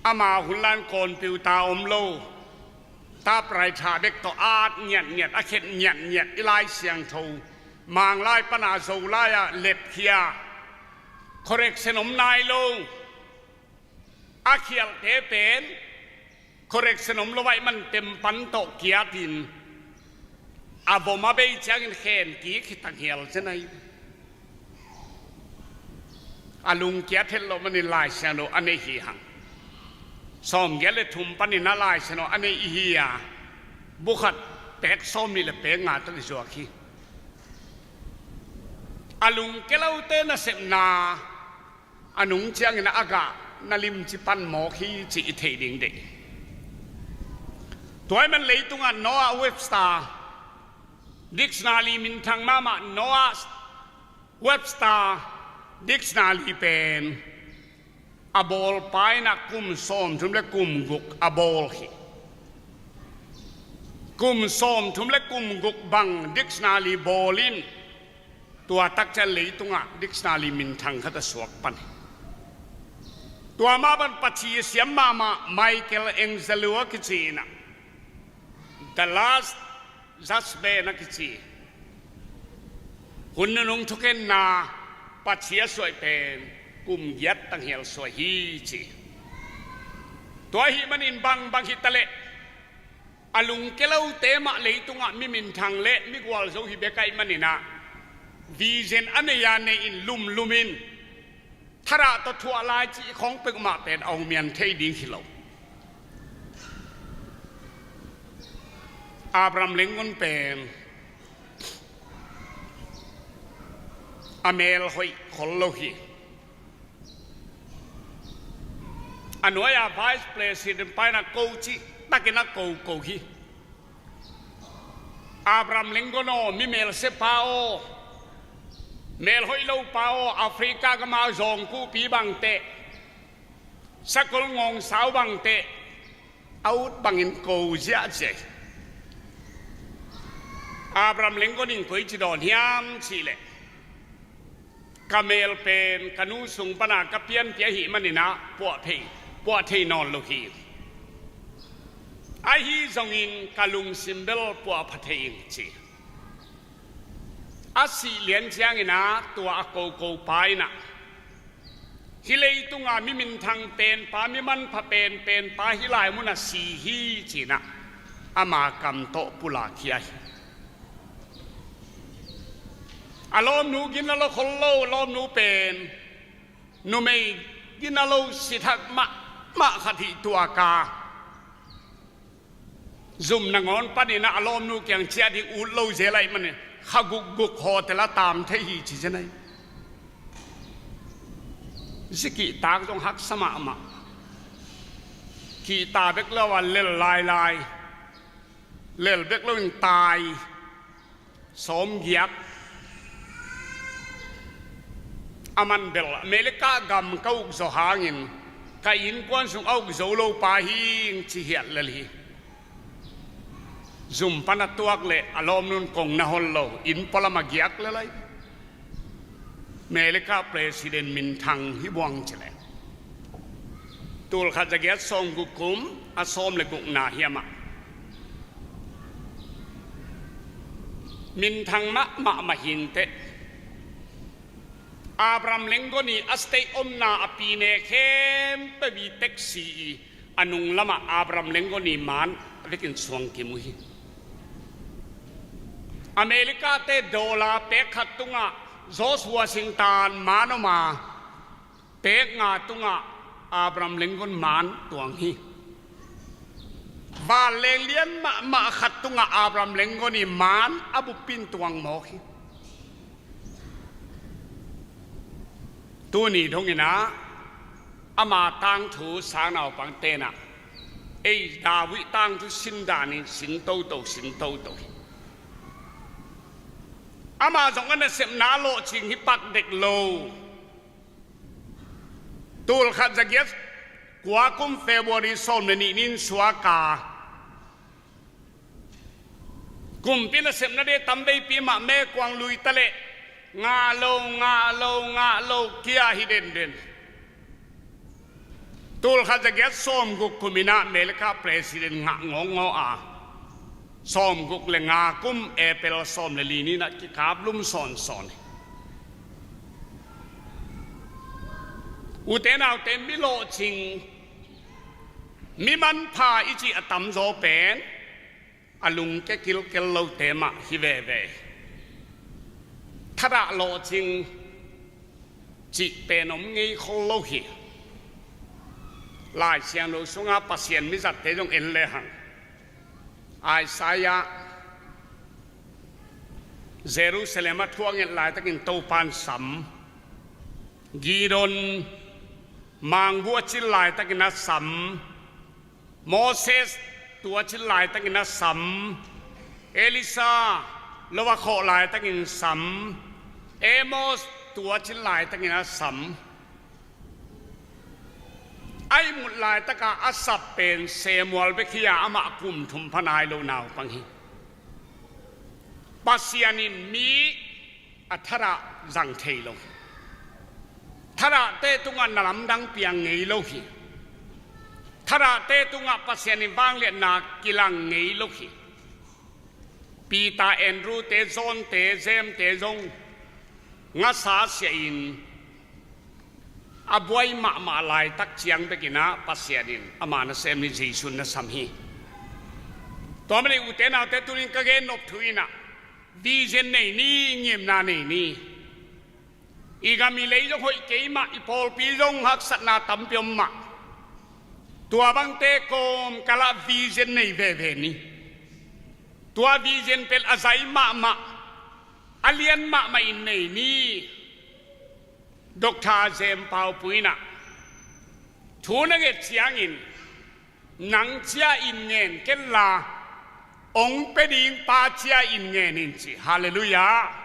Ama hunlan computer om lo. Taprai tha bek tawh at ngiatngiat, a khet ngiatngiat i Lai Siangtho. Manglai pana Zolai ah lepkhia. Correction om nai lo. A khialhte pen Correction om lo ahih man tempan tawh kiatin a vom a bei ciangin khen kik hi tanghial zen ahi. A lungkiat het loh manin Lai Siangtho a nei hi hang. Sawmgiat le thum panin a Lai Siangtho a nei i hi a, bu khat pek sawmnih le pek nga tawh i zuak hi. A lungke lote nasepna a nung ciangin a gah na limci pan mawk hi cih i theih ding deih. Tua ahih man leitungah Noah Webster dictionary minthang mahmah Noah Webster dictionary pen a bawlpa in ah kum sawmthum le kum guk a bawl hi. Kum sawmthum le kum guk bang dictionary bawl in tua tak ciang leitungah dictionary minthang khat a suak pan hi. Tua mah bang pathi a siam mahmah Michelangelo a kici in ah The Last Judgment a kici, hun nunung thukhenna pathi a suai pen kum giat tanghial suai hi ci. Tua ahih manin bangbang hi taleh a lungke lote mah leitungah mi minthang le mi gualzo hi bek ahih manin ah vision a nei a nei in lumlum in thadah tawh thuah lai cih khawng peuhmah pen a om hian thei ding hi lo. Abraham Lincoln pen a mel hoih khol lo hi. A nuai-a Vice President pa in ah ko cih takin a koko hi. Abraham Lincoln aw, mi melse pa aw, mel hoih lo pa aw, Africa gama zawngkuhpi bangteh, sakol ngawngsau bangteh a ut bangin ko ziahziah hi. Abraham Lincoln in koici dawn hiam cihleh, ka mel pen ka nu sung pana ka pianpih ahih manin ah puah thei, puah thei nawn lo hi. Ahi zongin ka lungsim bel puahpha thei ing ci. A sih lian ciangin ah tua a koko pa in ah, hih leitunga mi minthang penpa, mi manpha penpenpa hih lai munah si hi ci-in ah ama kam tawh pulakkhia hi. A lawmnu gina lo khol lo, lawmnu pen numei gina lo sithak mahmah khat hih tuaka, zum nangawn panin ah a lawmnu kiang ciah ding ut lo zel ahih manin kha gukguk hotel a tam thei hi ci zen ahi. Zi kihtak zong haksa mahmah. Kihta bek lo a lel lailai, lel bek loin tai sawmgiat. A man bel America gam ka ukzaw hangin ka innkuan sung a ukzo lo pa hi ing ci hiat lel hi. Zum pan a tuak leh a lawmnun kong na hon lo, inn pualam a giak lel ahi. America President minthang hi buang cileh, tulkhat zagiat sawmguk kum a sawm le gukna hiam ah minthang mahmah mah hi inteh. Abraham Lincoln ii a state omna a pine khempeuh ii taxi ii a nung lamah Abraham Lincoln ii man a vekin suangkim uh hi. America-te dollar pek khat tungah George Washington man om a, pek nga tungah Abraham Lincoln man tuang hi. Vanleng lian mahmah khat tungah Abraham Lincoln ii man a bup in tuang mawk hi. Tuni dongin ah ama tangthu sangnaupangte'n ah ei David tangthu sin danin sin toto, sin toto hi. Ama zong a nasepna lawhcing hi pak dek lo. Tulkhat zagiat kua kum February sawm le nih ni-in suak a, kumpi nasepnate tamveipi mah meekuang lui taleh ngah lo, ngah lo, ngah lo kia hi denden. Tulkhat zagiat sawmguk kumin ah America President ngah ngawngawng a, sawmguk le nga kum April sawm le li ni-in ah kikaplum sawnsawn hi. Ute naute, mi lawhcing Mi manpha i cih a tamzaw pen a lungke kilkel lote mah hi veve. Thadah lawhcing cih pen om ngei khol lo hi. Lai Siangtho sungah Pasian mizatte zong en lehang, Isaiah, Jerusalem a thuak nget laitakin Topan sam, Gideon mangbu a cil laitakin a sam, Moses tua cil laitakin a sam, Elisha lo a khawh laitakin sam, Amos tua cil laitakin a sam. A ihmut laitaka a sap pen Samuel bek hi a, amah kum thum pha nai lo naupang hi. Pasian in mi a thadah zang thei lo hi. Thadahte tungah na lamdang piang ngei lo hi. Thadahte tungah Pasian in vangliatna kilang ngei lo hi. Peter, Andrew te, John te, James te zong ngasa siahin a buai mahmah laitak ciang bekinah Pasian in ama nasem ni Jesu na sam hi. Tua manin ute naute, tunin ka gen nop thu inah vision nei ni, ngimna nei ni. I gam i lei zong hoih kei mah, i pawlpi zong haksatna tampi om mah. Tua bangte kawmkalah vision nei veve ni. Tua vision pen a zai mahmah, a lian mahmah in nei ni. Doctor Jem Pau Pu inah thu na nget ciangin, nang cia in ngen kenla, ong pia ding pa cia in ngen in ci. Halleluiah.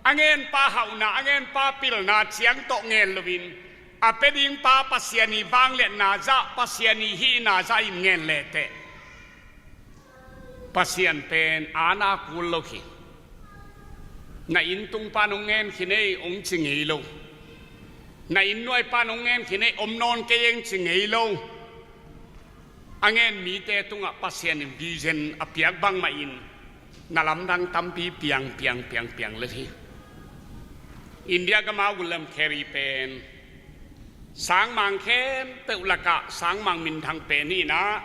A ngen pa hauhna, a ngen pa pilna ciang tawh ngen loin, a pia ding pa Pasian i vangliatna zah, Pasian i hihna zah in ngen leteh, Pasian pen aana kul lo hi. Na inntung pan hong ngen khin ei hong ci ngei lo. Na innnuai pan hong ngen khin ei om nawn kei eng ci ngei lo. A ngen mite tungah Pasian in vision a piak bangmah in na lamdang tampi piang piang piang piang let hi. India gama William Carey pen sangmang khempeuh lakah sangmang minthang pen hi inah,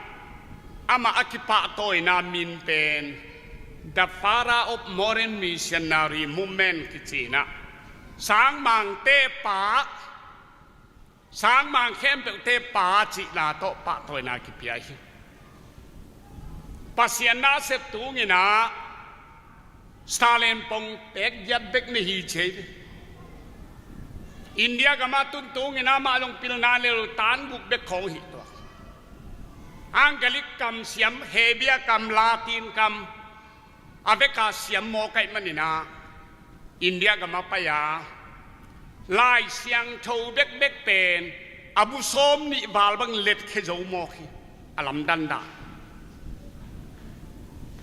amah a kipahtawina min pen The Father of Modern Missionary Movement kici inah, sangmangte pa, sangmang khempeuhte pa cihna tawh pahtawina kipia hi. Pasian na a sep tung inah Stalin pong pek giat bek nei hi ci hi. India gama tun tung inah amah zong pilna nei lo, tan guk bek khawng hi tua. Angalik kam siam, Hebia kam, Latin kam, a veka siam mawk ahih maninah India gama pai a, Lai Siangtho bekbek pen a bu sawm nih val bang letkhia zo mawk hi. A lamdang dah.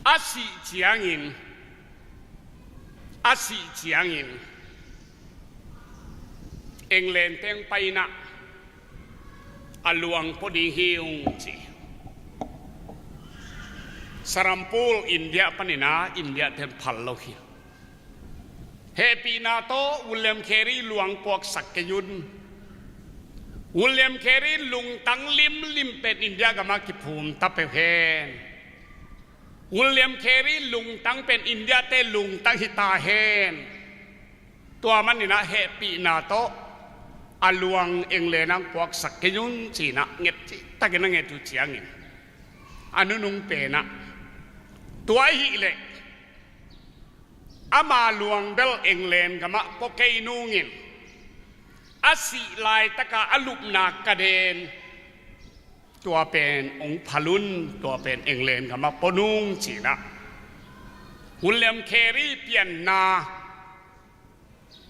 A sih ciangin, a sih ciangin England teng pai inah a luang pua ding hi ung ci. Sarampur India paninah India ten phal lo hi. Hehpihna tawh William Carey luang puaksak kei un. William Carey lungtang limlim pen India gamah kiphum ta peuh hen. William Carey lungtang pen India te lungtang hi ta hen. Tua maninah hehpihna tawh a luang England ang puaksak kei un cinah nget cihtakin a nget uh ciangin, a nunung penah, tua ahih leh ama luang bel England gamah pua kei nungin, a sih laitaka a lupna kaden tua pen ong phal un, tua pen England gamah pua nung cinah William Carey pianna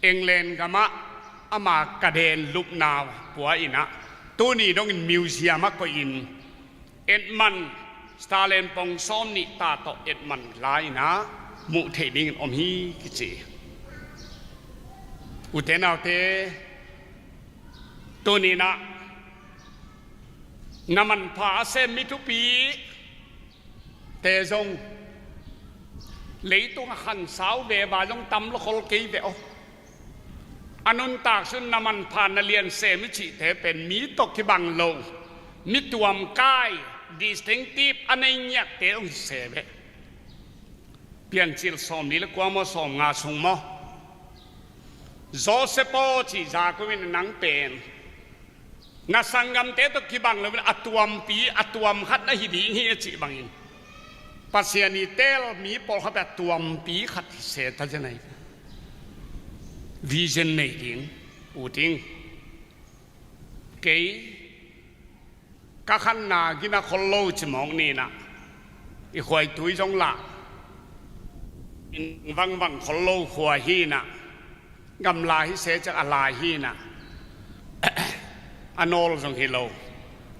England gamah ama kaden lupna pua inah, tuni dongin museum ah koihin Edmund, Stalin pong sawm nih ta tawh Edmund la inah muh theih dingin om hi kici. Ute naute, tuninah na manpha a sem mi thupi te zong leitung a khansau veva zong tam lo khol kei ve aw. A nuntak sun na manpha na lian sem i cihte pen mi tawh kibang lo. Mi tuamkai, distinctive a nei ngiatte hong hi se ve. Piancil sawmli le kua maw, sawmnga sung maw, Joseph aw, cih zak un, nang pen na sanggamte tawh kibang lo in a tuampi, a tuam khat na hi ding hi a cih bangin, Pasian i teel mi pawlkhat pen a tuampi khat hi se ta zen ahi. Vision nei ding, u ding. Kei ka khanna gina khol lo ci mawk ni in ah, i khuaitui zong lah, in vangvang khol lo khua hi in ah, gamla hi se ciang a lai hi in ah, a nawl zong hi lo,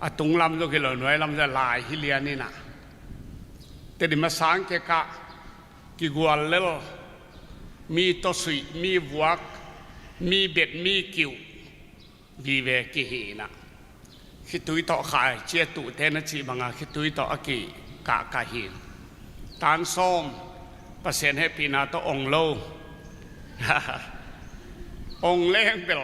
a tunglam zong hi lo, nuailam zong a lai hi lian in ah, Tedim a sang kekah kigual lel, mi tawsuih, mi vuak, mi bet, mi kiuh vive kihi in ah, khitui tawh khai ciatuhte na cih banga khitui tawh a kikahkah hi. Tan sawm, Pasian hehpihna tawh ong lo. Ong leng bel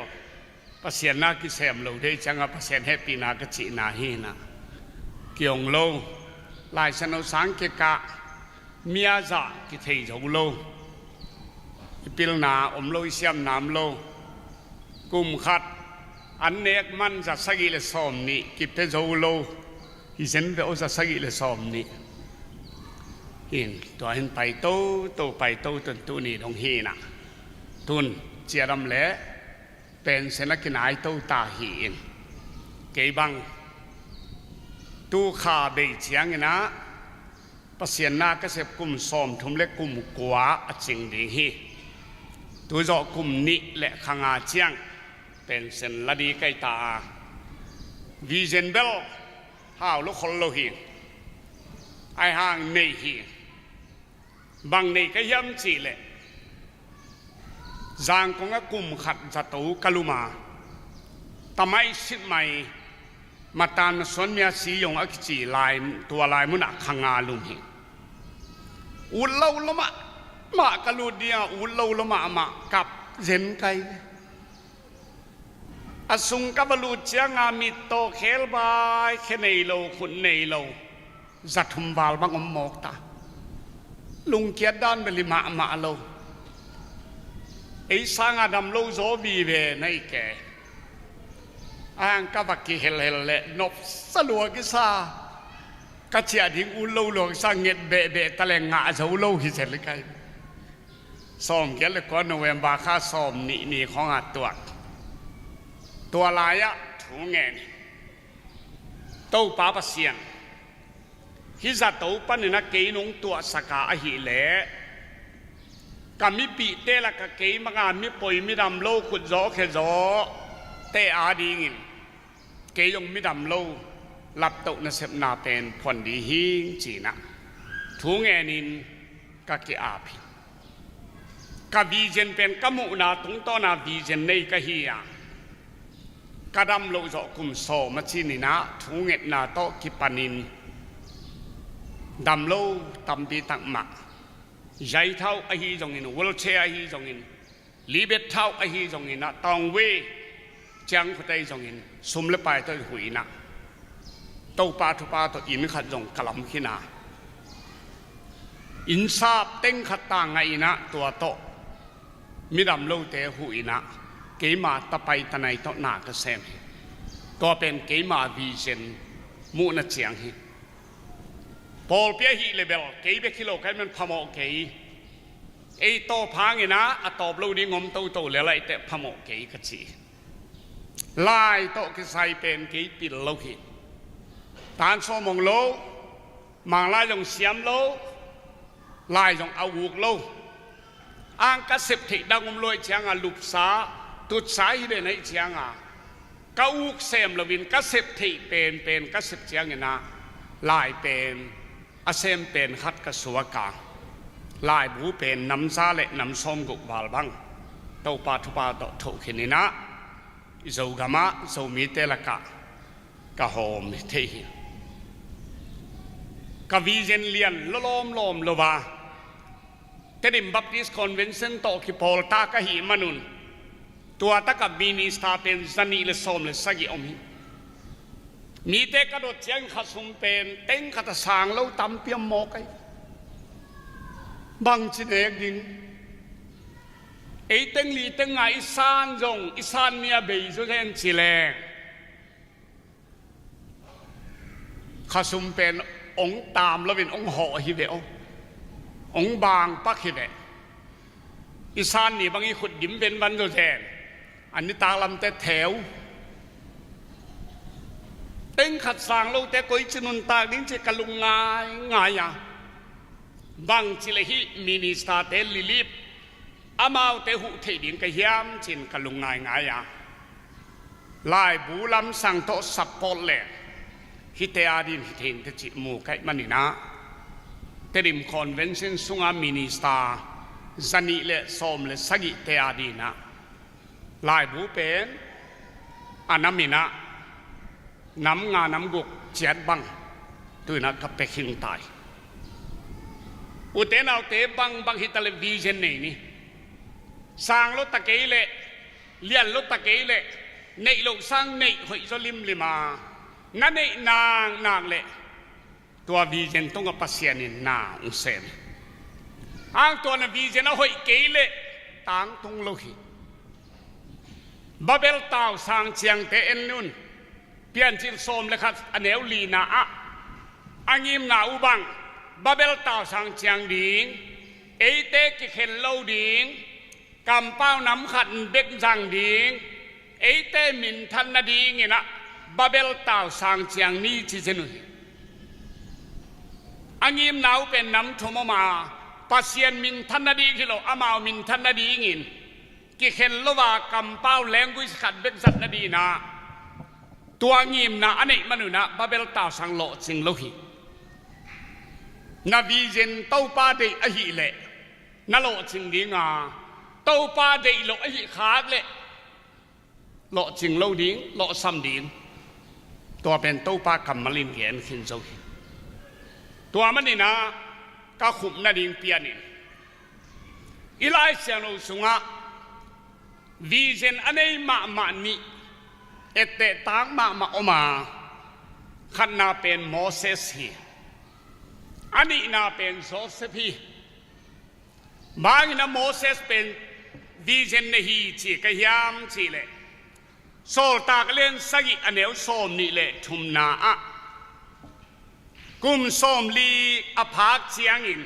Pasian na kisem lo dei cianga Pasian hehpihna ka cihna hi in ah, ki-ong lo. Laisano sang kekah mia zah kithei zo lo. I pilna om lo, i siamna om lo. Kum khat an nek man za sagih le sawm nih kipia zo lo. Hi zen ve aw, za sagih le sawm nih. Hin tua hin pai toto, pai toto, tun tuni dong hi in ah, tun ciadam le pension a kinai to ta hi in, kei bang tu kha bei ciang in ah Pasian na ka sep kum sawmthum le kum kua a cing ding hi. Tu zawh kum nih le kha nga ciang pension la ding ka hi ta a. Vision bel hau lo khol lo hi. Ahi hang nei hi. Bang nei ka hiam cih leh, Zangkong ah kum khat zato ka lum a, tamai sitmai, Matan Suan Mia Si Yong a kici lai, tua lai munah kha nga lum hi. Ut lo lua mahmah ka lut ding a, ut lo lua mahmah, kap zen kai. A sung ka va lut cianga mittaw khelbai, khe nei lo, khut nei lo, za thum val bang om mawk ta. Lungkiat dan bel hi mahmah lo. Ei sanga dam lo zaw vive na hi kei. Ahi hang ka va kihelhel leh nopsa lua kisa, ka ciah ding ut lo lua kisa, nget behbeh ta leh ngah zo lo hi zel hi kai. Sawmgiat le kua November kha sawmnih ni khawngah tuak. Tua lai-ah thu ngen hi. Topa Pasian, hih zato panin a kei nong tuahsak a ahih leh, ka mipihte lakah kei banga mi poi mi dam lo, khut zaw khe zaw te adingin kei zong mi dam lo laptoh nasepna pen phuan ding hi ing ci-in ah thu ngenin ka ki-ap hi. Ka vision pen ka muhna tungtawna vision nei ka hi a, ka dam loh zawh kum sawm a cin in ah thungetna tawh kipanin dam lo tampi tak mah, zaithau ahi zongin, wheelchair ahi zongin, libet thau ahi zongin ah, tawngwe ciang khuate ahi zongin, sum le pai tawh i huih in ah, Topa thupha tawh inn khat zong ka lam khin a, inn sap teng khat ta ngaih in ah, tua tawh midam lote huh in ah, keima tapai tanai tawh na ka sem hi. Tua pen keima vision muhna ciang hi. Pawlpi ahih leh bel kei bek hi lo, ka hih man phamawh kei. Ei tawp hangin ah a tawp lo ding om toto lel ahih teh phamawh kei ka ci hi. Lai tawh kisai pen kei pil lo hi. Tan sawm hong lo, Manglai zong siam lo, lai zong a uk lo. Ang ka sep theih dang om lo ahih cianga, lupsa, tutsa hi den ahih cianga, ka uk sem loin ka sep theih penpen ka sep ciangin ah, lai pen a sem pen khat ka suak a, laibu pen nam za le nam sawmguk val bang Topa thupha tawh thoh khin in ah, i Zogamah Zomite lakah ka hawm thei hi. Ka vision lian lawlawm lawm lo a, Tedim Baptist Convention tawh kipawl ta ka hih manun, tua takah minister pen zanih le sawm le sagih om hi. Mite ka dot ciangin khasum pen teng khat a sang lo tampi om mawk ai. Bangci nek ding? Ei teng li teng nga i san zong, i san ni a bei zaw zen ci leng, khasum pen ong tam loin ong hawh hi ve aw. Ong bang pak hi ve. I san ni bang i khut dim venvan zaw zen. An nitak lamte theu. Teng khat sang lote koici nuntak ding ci ka lungngai ngai a. Bangci le hih ministerte lilip amaute huh theih ding ka hiam cin ka lungngai ngai a. Laibu lamsang tawh support le hihte a din hi thei inteh cih mu ka hih manin ah, Tedim Convention sunga minister zanih le sawm le sagihte a din ah laibu pen a nam in ah nam nga nam guk ciat bang tu in ah ka pia khin ta hi. Ute naute, bangbang hi ta leh vision nei ni. Sang lo ta kei leh, lian lo ta kei leh, neih loh sang neih hoih zaw limlim a, na neih naknak leh tua vision tungah Pasian in na ong sem hi. Ang tua na vision a hoih kei leh tangtung lo hi. Babel tausang ciangte en un. Piancil sawm le khat a neu lina ah a ngimna uh bang, Babel tausang ciang ding, eite kikhen lo ding, kampau nam khat bek zang ding, eite minthan nadingin ah Babel tausang ciang ni ci zen uh hi. A ngimna uh pen nam thum om a, Pasian minthan nading hi lo, amau minthan nadingin kikhen lo a kampau language khat bek zat nadingin ah tua ngimna a neih man un ah Babel tausang lawhcing lo hi. Na vision Topa deih ahih leh na lawhcing ding a, Topa deih lo ahih khak leh lawhcing lo ding, lawhsam ding. Tua pen Topa kammal in gen khin zo hi. Tua manin ah ka khupna ding pian in, i Lai Siangtho sungah vision a nei mahmah nih, etteh tak mahmah om a, khatna pen Moses hi, a nihna pen Joseph hi. Bangin ah Moses pen vision nei hi ci ka hiam cih leh, Sawltak lian sagih a neu sawm nih le thumna ah, kum sawmli a phak ciangin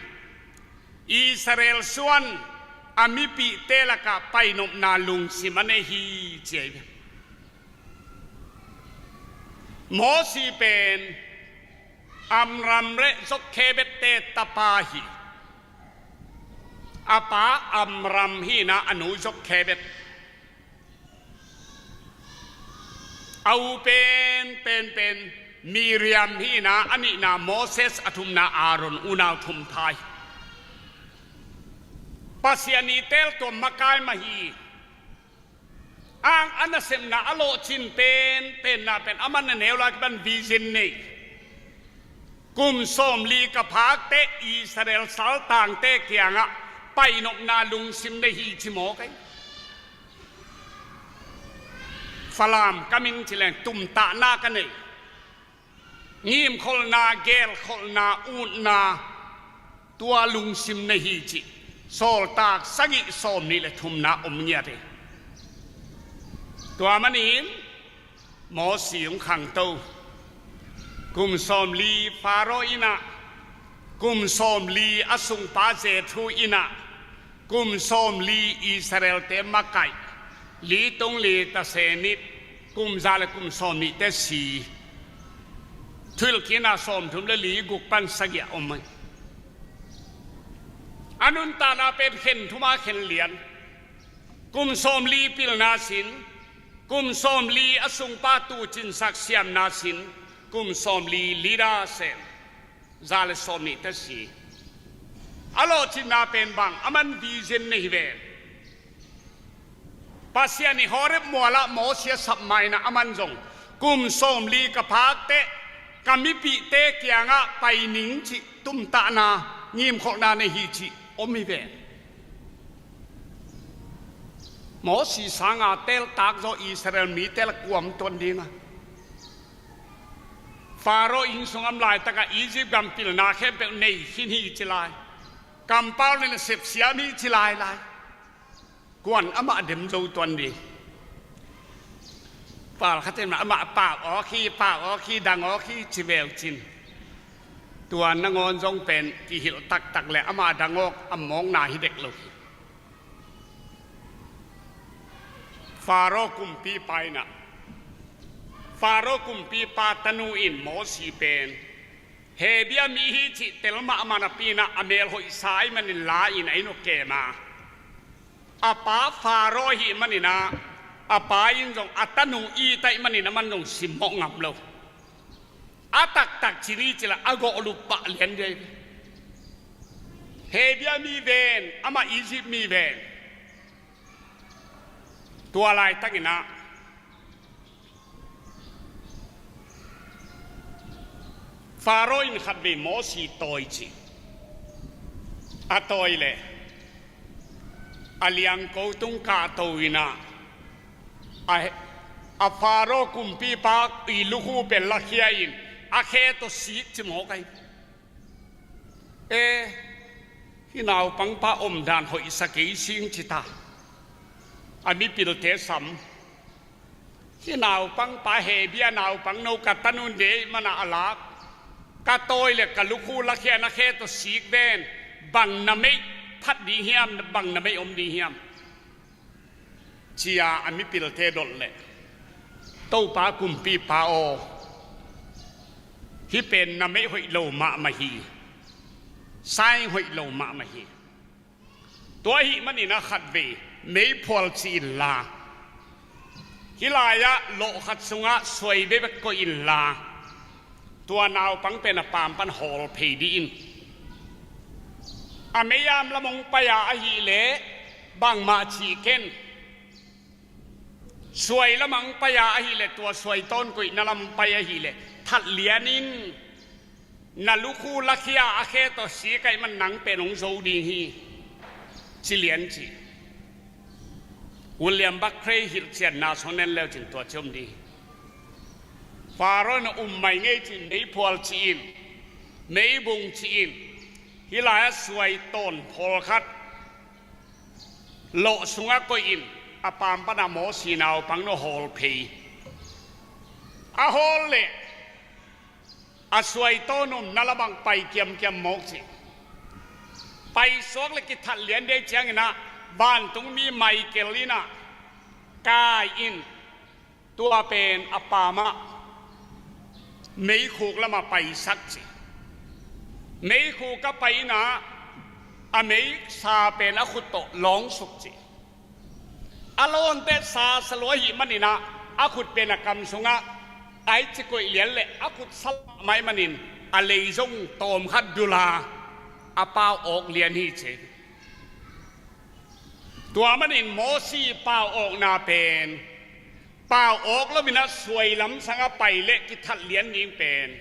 Israel suan a mipihte lakah painopna lungsim a nei hi ci hi. Mosi pen Amram le Jokhebed-te tapa hi. A pa Amram hi in ah a nu Jokhebed. A u pen, pen, pen Miriam hi in ah, a nihna Moses, a thumna Aaron, unau thum thai. Pasian i tel tua makai mah hi. Ang a nasepna a lawhcin pen, penna pen a man a neu lai kipan vision nei. Kum sawmli ka phak teh Israel saltangte kiangah painopna lungsim nei hi ci mawk ai. Falam ka min ci leng tumtahna ka nei. Ngimkholhna, gelkholhna, utna, tua lungsim nei hi cih Sawltak sagih sawmnih le thumna om ngiat hi. Tua manin Mosi hong khangto. Kum sawmli Faro in ah, kum sawmli a sungpa Jethro in ah, kum sawmli Israel-te makaih, li tung li ta se nih, kum za le kum sawmnihte si. Thuhilhkikna sawmthum le li guk pan sagih a om hi. A nuntakna pen khen thum a khen lian. Kum sawmli pilna sin, kum sawmli a sungpa tuucinsak siamna sin, kum sawmli leader sem, za le sawmnihte si. A lawhcinna pen bang, a man vision nei hi ve. Pasian in Horeb mualah Mosi a sap ma in ah a man zong, kum sawmli ka phak teh ka mipihte kiangah pai ning cih tumtahna, ngimkholhna nei hi cih om hi ve. Mosi sanga teltak zaw Israel mite la kua om tuan ding a? Faro inn sung a om laitakah Egypt gam pilna khempeuh nei khin hi ci lai. Kampau le nasep siam hi ci lai lai. Kuan amah dem zo tuan ding. Pau khat in amah pau awk hi, pau awk hi, dang awk hi ci veu cin. Tua nangawn zong pen kihilh taktak le amah dang awk a mawkna hi dek lo hi. Faro kumpipa in ah, Faro kumpipa tanu in Mosi pen Hebia mi hi cih tel mahmah napi in ah a mel hoihsa ahih manin la in a inn ah kem a, a pa Faro ahih manin ah a pa in zong a tanu it ahih manin aman zong simmawh ngam lo. A taktak ci ni ci la a gawh lup pah lian dei. Hebia mi ven, amah Egypt mi ven. Tua laitakin ah Faro in khatvei Mosi tawi ci. A tawi le a liangko tung kahto in ah a, a Faro kumpipa i lukhu pen lakhia in a khe tawh sik ci mawk ahi. E, hih naupangpa omdan hoihsa kei sing ci ta. A mipilte sam. Hih naupangpa Hebia naupang no ka tanun dei mana a lak. Ka tawi le ka lukhu lakhia in a khe tawh sik ven. Bang na meih phat ding hiam, bang na meih om ding hiam. Ci-a a mipilte dolh leh, Topa kumpipa aw, hih pen na meih hoih lo mahmah hi. Saing hoih lo mahmah hi. Tua ahih manin a khatvei meiphual ci inla, hih lai-ah lawh khat sungah suai bekbek koih inla, tua naupang pen a paam pan hawl phei dih in. A mei-am lam hong pai-a ahih leh bangmah cih ken. Suai lam hong pai-a ahih leh, tua suai tawn koihna lam hong pai ahih leh, that lian in. Na lukhu lakhia a khe tawh sik ahih man nang pen hong zo ding hi, ci lian ci. William Barclay hilhcianna sung nen leu cin tua ci om ding hi. Faro in a um mai ngei ci-in meiphual ci-in, meibung ci-in, hih lai-ah suai tawn phawlkhat lawh sungah koih in, a paam pana Mosi naupang no hawl phei. A hawl leh a suai tawn omna lam ah pai kiamkiam mawk ci. Paisuak le kithat lian dei ciangin ah vantungmi Michael in ah kai in, tua pen a paam ah meikhuk lamah paisak ci. Meikhuk ah pai in ah a meisa pen a khut tawh lawngsuk ci. A lawnte sasa lua ahih manin ah a khut pen a kam sungah a i ci koih lian leh a khut sa mahmah ahih manin a lei zong tawmkhat dul a, a pau awk lian hi ci. Tua manin Mosi pau awkna pen pau awk lo-in ah suai lam sangah pai leh kithat lian ding pen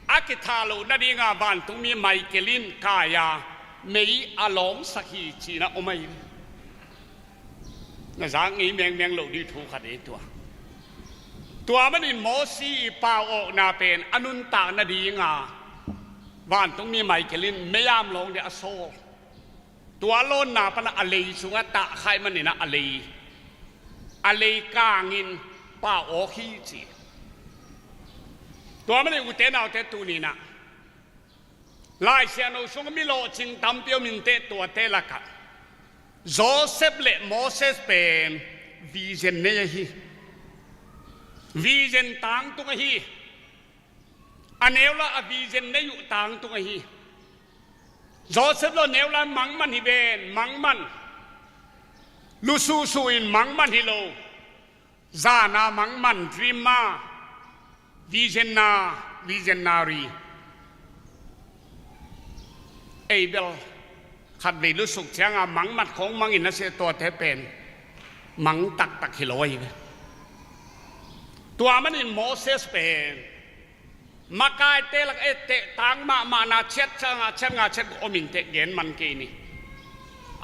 a kithat loh nadingah vantungmi Michael in kai-a mei a lawngsak hi ci-in ah om ahi. Na zak ngei mengmeng loh ding thu khat hi tua. Tua manin Mosi i pau awkna pen a nuntak nadinga vantungmi Michael in mei-am lawng ding a sawl. Tua lawnna pana a lei sungah tah kha ahih manin ah a lei, a lei kangin pau awk hi ci. Tua manin ute naute tuni-in ah Lai Siangtho sungah mi lawhcing tampi om inteh, tuate lakah Joseph le Moses pen vision nei ahi. Vision tangtung ahi. A neu lai a vision nei uh tangtung ahi. Joseph lo neu lai mangman hi ven, mangman. Lusuhsuh in mangman hi lo. Zana mangman, dream ma, vision na, visionary. Ei bel khatvei lusuk cianga mangmat khong mangin a sia, tuate pen mang taktak hi lo ahi ve. Tua manin Moses pen makaite lak etteh tang mahmahna ciat cianga ciat nga ciat om inteh gen man kei ni.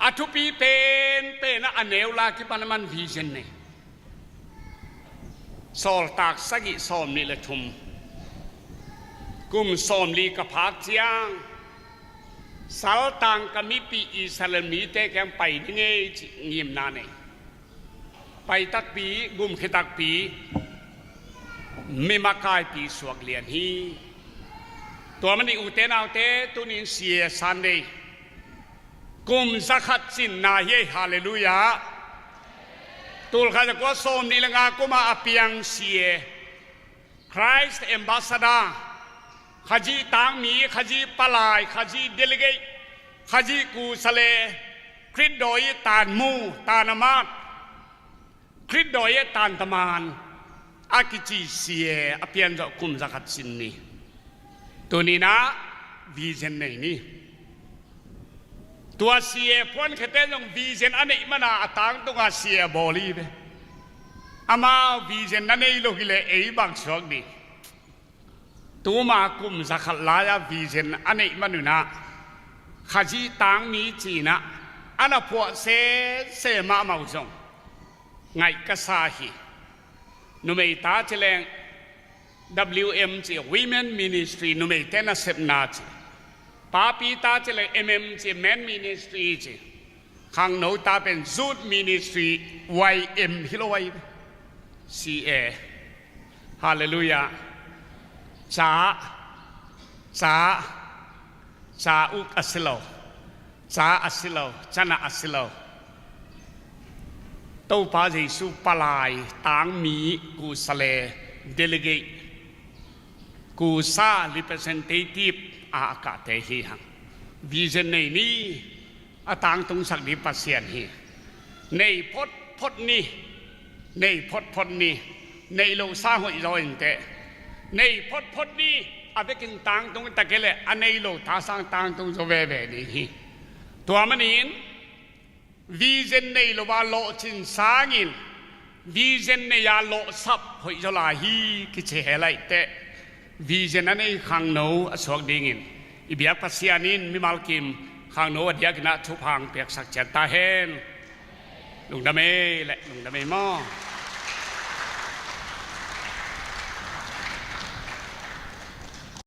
A thupi penpen ah a neu lai kipan a man vision nei. Sawltak sagih sawmnih le thum. Kum sawmli ka phak ciang saltang ka mipi Israel mite kiang pai ding ei cih ngimna nei. Pai takpi, gumkhia takpi, mi makaipi suak lian hi. Tua manin ute naute, tunin Sia Sunday, kum zakhat cinna hi ei. Halleluiah. Tulkhat zakua sawmnih le nga kuma a piang Sia, Christ Ambassador, Khazih tangmi, Khazih palai, Khazih delegate, Khazih kusa le Khrih dawi tanmu, tanamat, Khrih dawi tantaman a kici Sia a pianzawh kum zakhat cin ni. Tuninah vision nei ni. Tua Sia puankhiate zong vision a neih mana a tangtunga Sia bawl hi ve. Amau vision na nei lo hileh ei bang suak ding? Tuma kum zakhat lai-a vision a neih manunah Khazih tangmi cinah a na phuah sese mahmah uh zong ngaih ka sa hi. Numei ta ci leng W M ci, Women Ministry, numeite nasepna ci. Papi ta ci leng M M ci, Men Ministry ci. Khangno ta pen Youth Ministry, Y M hi lo ahi. C A. Halleluiah. Ca, ca, ca uk a si lo, ca a si lo, cana a si lo. Topa Jesu palai, tangmi, kusa le delegate, kusa representative a a kahte hi hang. Vision nei ni, a tangtungsak ding Pasian hi. Nei photphot ni, nei photphot ni, nei lo sang hoih zaw inteh. Nei photphot ni, a vekin tangtung takei leh a nei lo ta sang tangtung zaw veve ding hi. Tua manin vision nei lo a lawhcin sangin vision nei a lawhsap hoih zaw lai hi kici he laihteh, vision a nei khangno a suak dingin i biak Pasian in mimal kim khangno a diakinah thupha piaksak ciat ta hen. Lungdam ei le, lungdam ei maw?